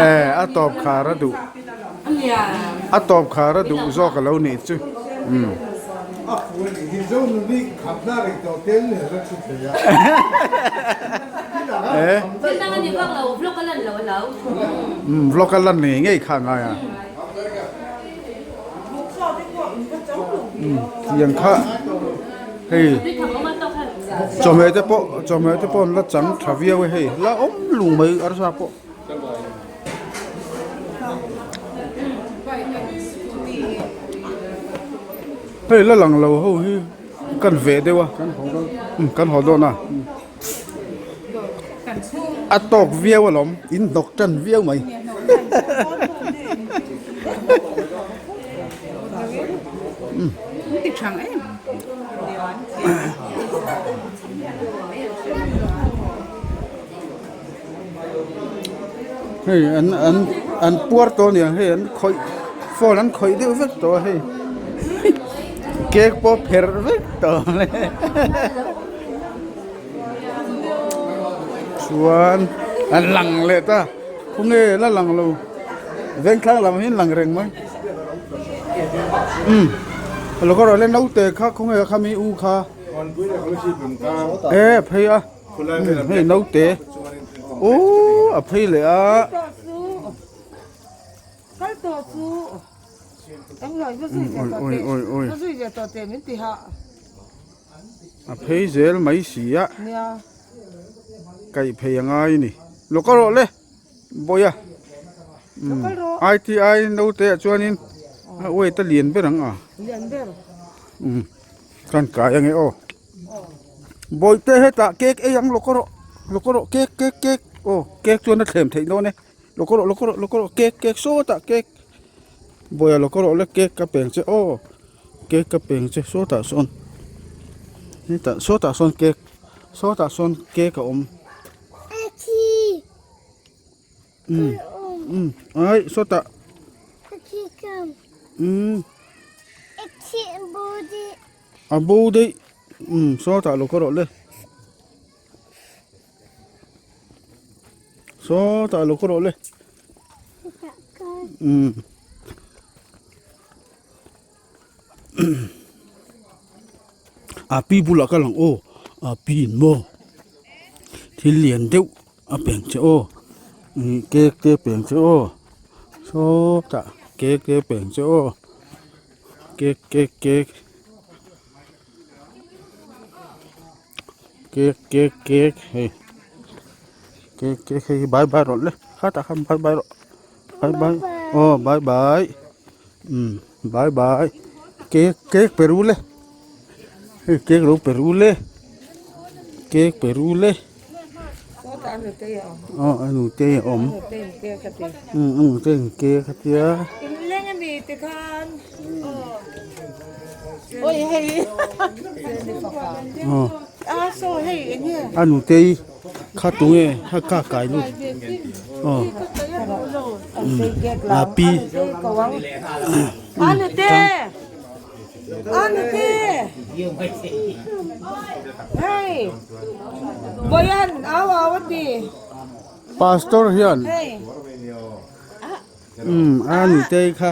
E a tawp khar a duh. A tawp khar a duh zawk a lo nih chu. Vlog a lan ngei ngei kha ngai a. Tiang kha hei chawhmeh te pawh chawhmeh te pawh an la chang tha viau e hei la awm lung mai arsa pawh. Hei la lang lo ho hi kan veh deuh a kan haw dawn a a tawk viau alawm in hnawk tan viau mai. Hei an an an puar tawh a niang hei an khawih phone an khawih deuh vek tawh a hei. Cake pawh pherh vek tawh le. Chuan an lang leh ta. Khawnge la lang lo. Vengthlang lam hi an lang reng mai. Umm lo ka rawh le naute kha khawnge kha mi u kha. E phei a. Hei naute. Ooh a phei leh a. Kal tawh chu englo va zui ve tawh teh va zui ve tawh teh min ti hah. A phei zel mai si a. Nia. Kaih phei a ngai a ni. Lo kal rawh le Bawia. Lo kal rawh. ITI naute ah chuanin a weight a lian ber ang a. Lian ber. Umm kan kai ange aw. Bawihte hetah cake ei ang lo kal rawh lo kal rawh cake cake cake aw cake chuan a thlem theih dawn e. Lo kawr rawh lo kawr rawh lo kawr rawh cake cake sawtah cake Bawiha lo kawr rawh le cake ka peng che aw cake ka peng che sawtah sawn hetah sawtah sawn cake sawtah sawn cake a awm umm umm ai sawtah umm a bo daih umm sawtah lo kawr rawh le. Sawtah lo kawr rawh le. Umm. A pi bulah ka lang aw a pi in maw thil lian deuh a peng che aw ih cake te a peng che aw sawtah cake te a peng che aw cake cake cake. Cake cake cake hei cake cake hei hi bye bye rawh le khatah khan bye bye rawh bye bye aw bye bye umm bye bye cake cake pe ru le hei cake lo pe ru le cake pe ru le aw a nute a awm umm a nute in cake a tia. A nutei kha tunge kha ka kai lut aw a pi pastor hian. Umm a nutei kha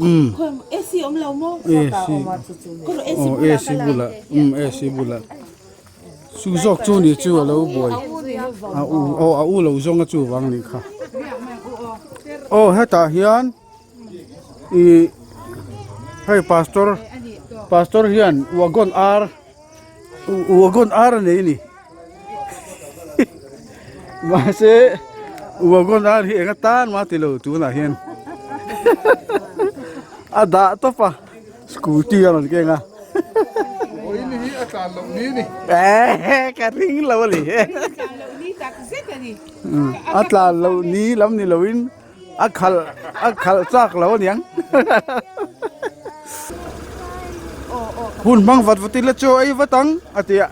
umm AC aw AC bulah umm AC bulah chu zawk chu ni chu alo buai a u aw a u lo zawng a chuvang anih kha aw hetah hian ih hei pastor pastor hian wagon ar wagon ar a nei a ni. Mahse wagon ar hi eng atan mah tilo tunah hian a dah tawp a scooty a rawn keng a eh ka ring lo a ni a tlan loh ni lam ni loin a khalh a khalh chak lo aniang hun hmang vat vat ila chaw ei vat ang a ti a.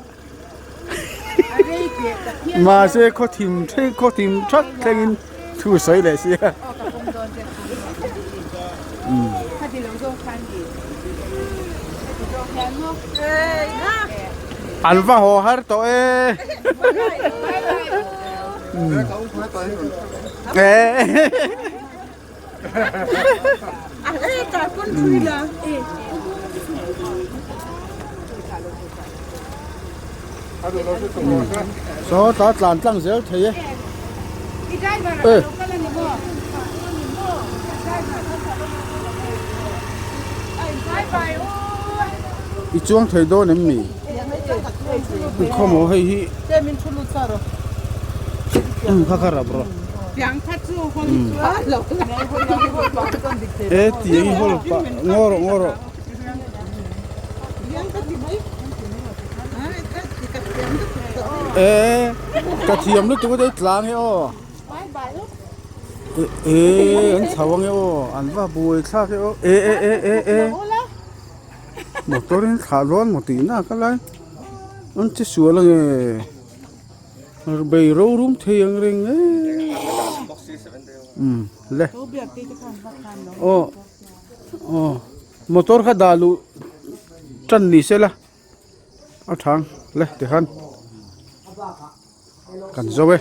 Mahse khaw thim thleng khaw thim that thlengin thu sawi leh sia. An va haw har tawh e. Saw ta tlan tlang zel thei e. E. I chuang thei dawn em ni? Khawmaw hei hi. Kha kha rap rawh. E tiang hi hawl pah ngaw rawh ngaw rawh. E ka thiam lutuk a te tlang e aw. E an chho ange aw an va buai thlak e aw e e e e e motor in thlah dawn maw tih nak a lai an che sual ange. Bei ro rum thei ang reng e umm le aw aw. Motor kha dah luh tan ni se la a thang le tikhan kan zo e.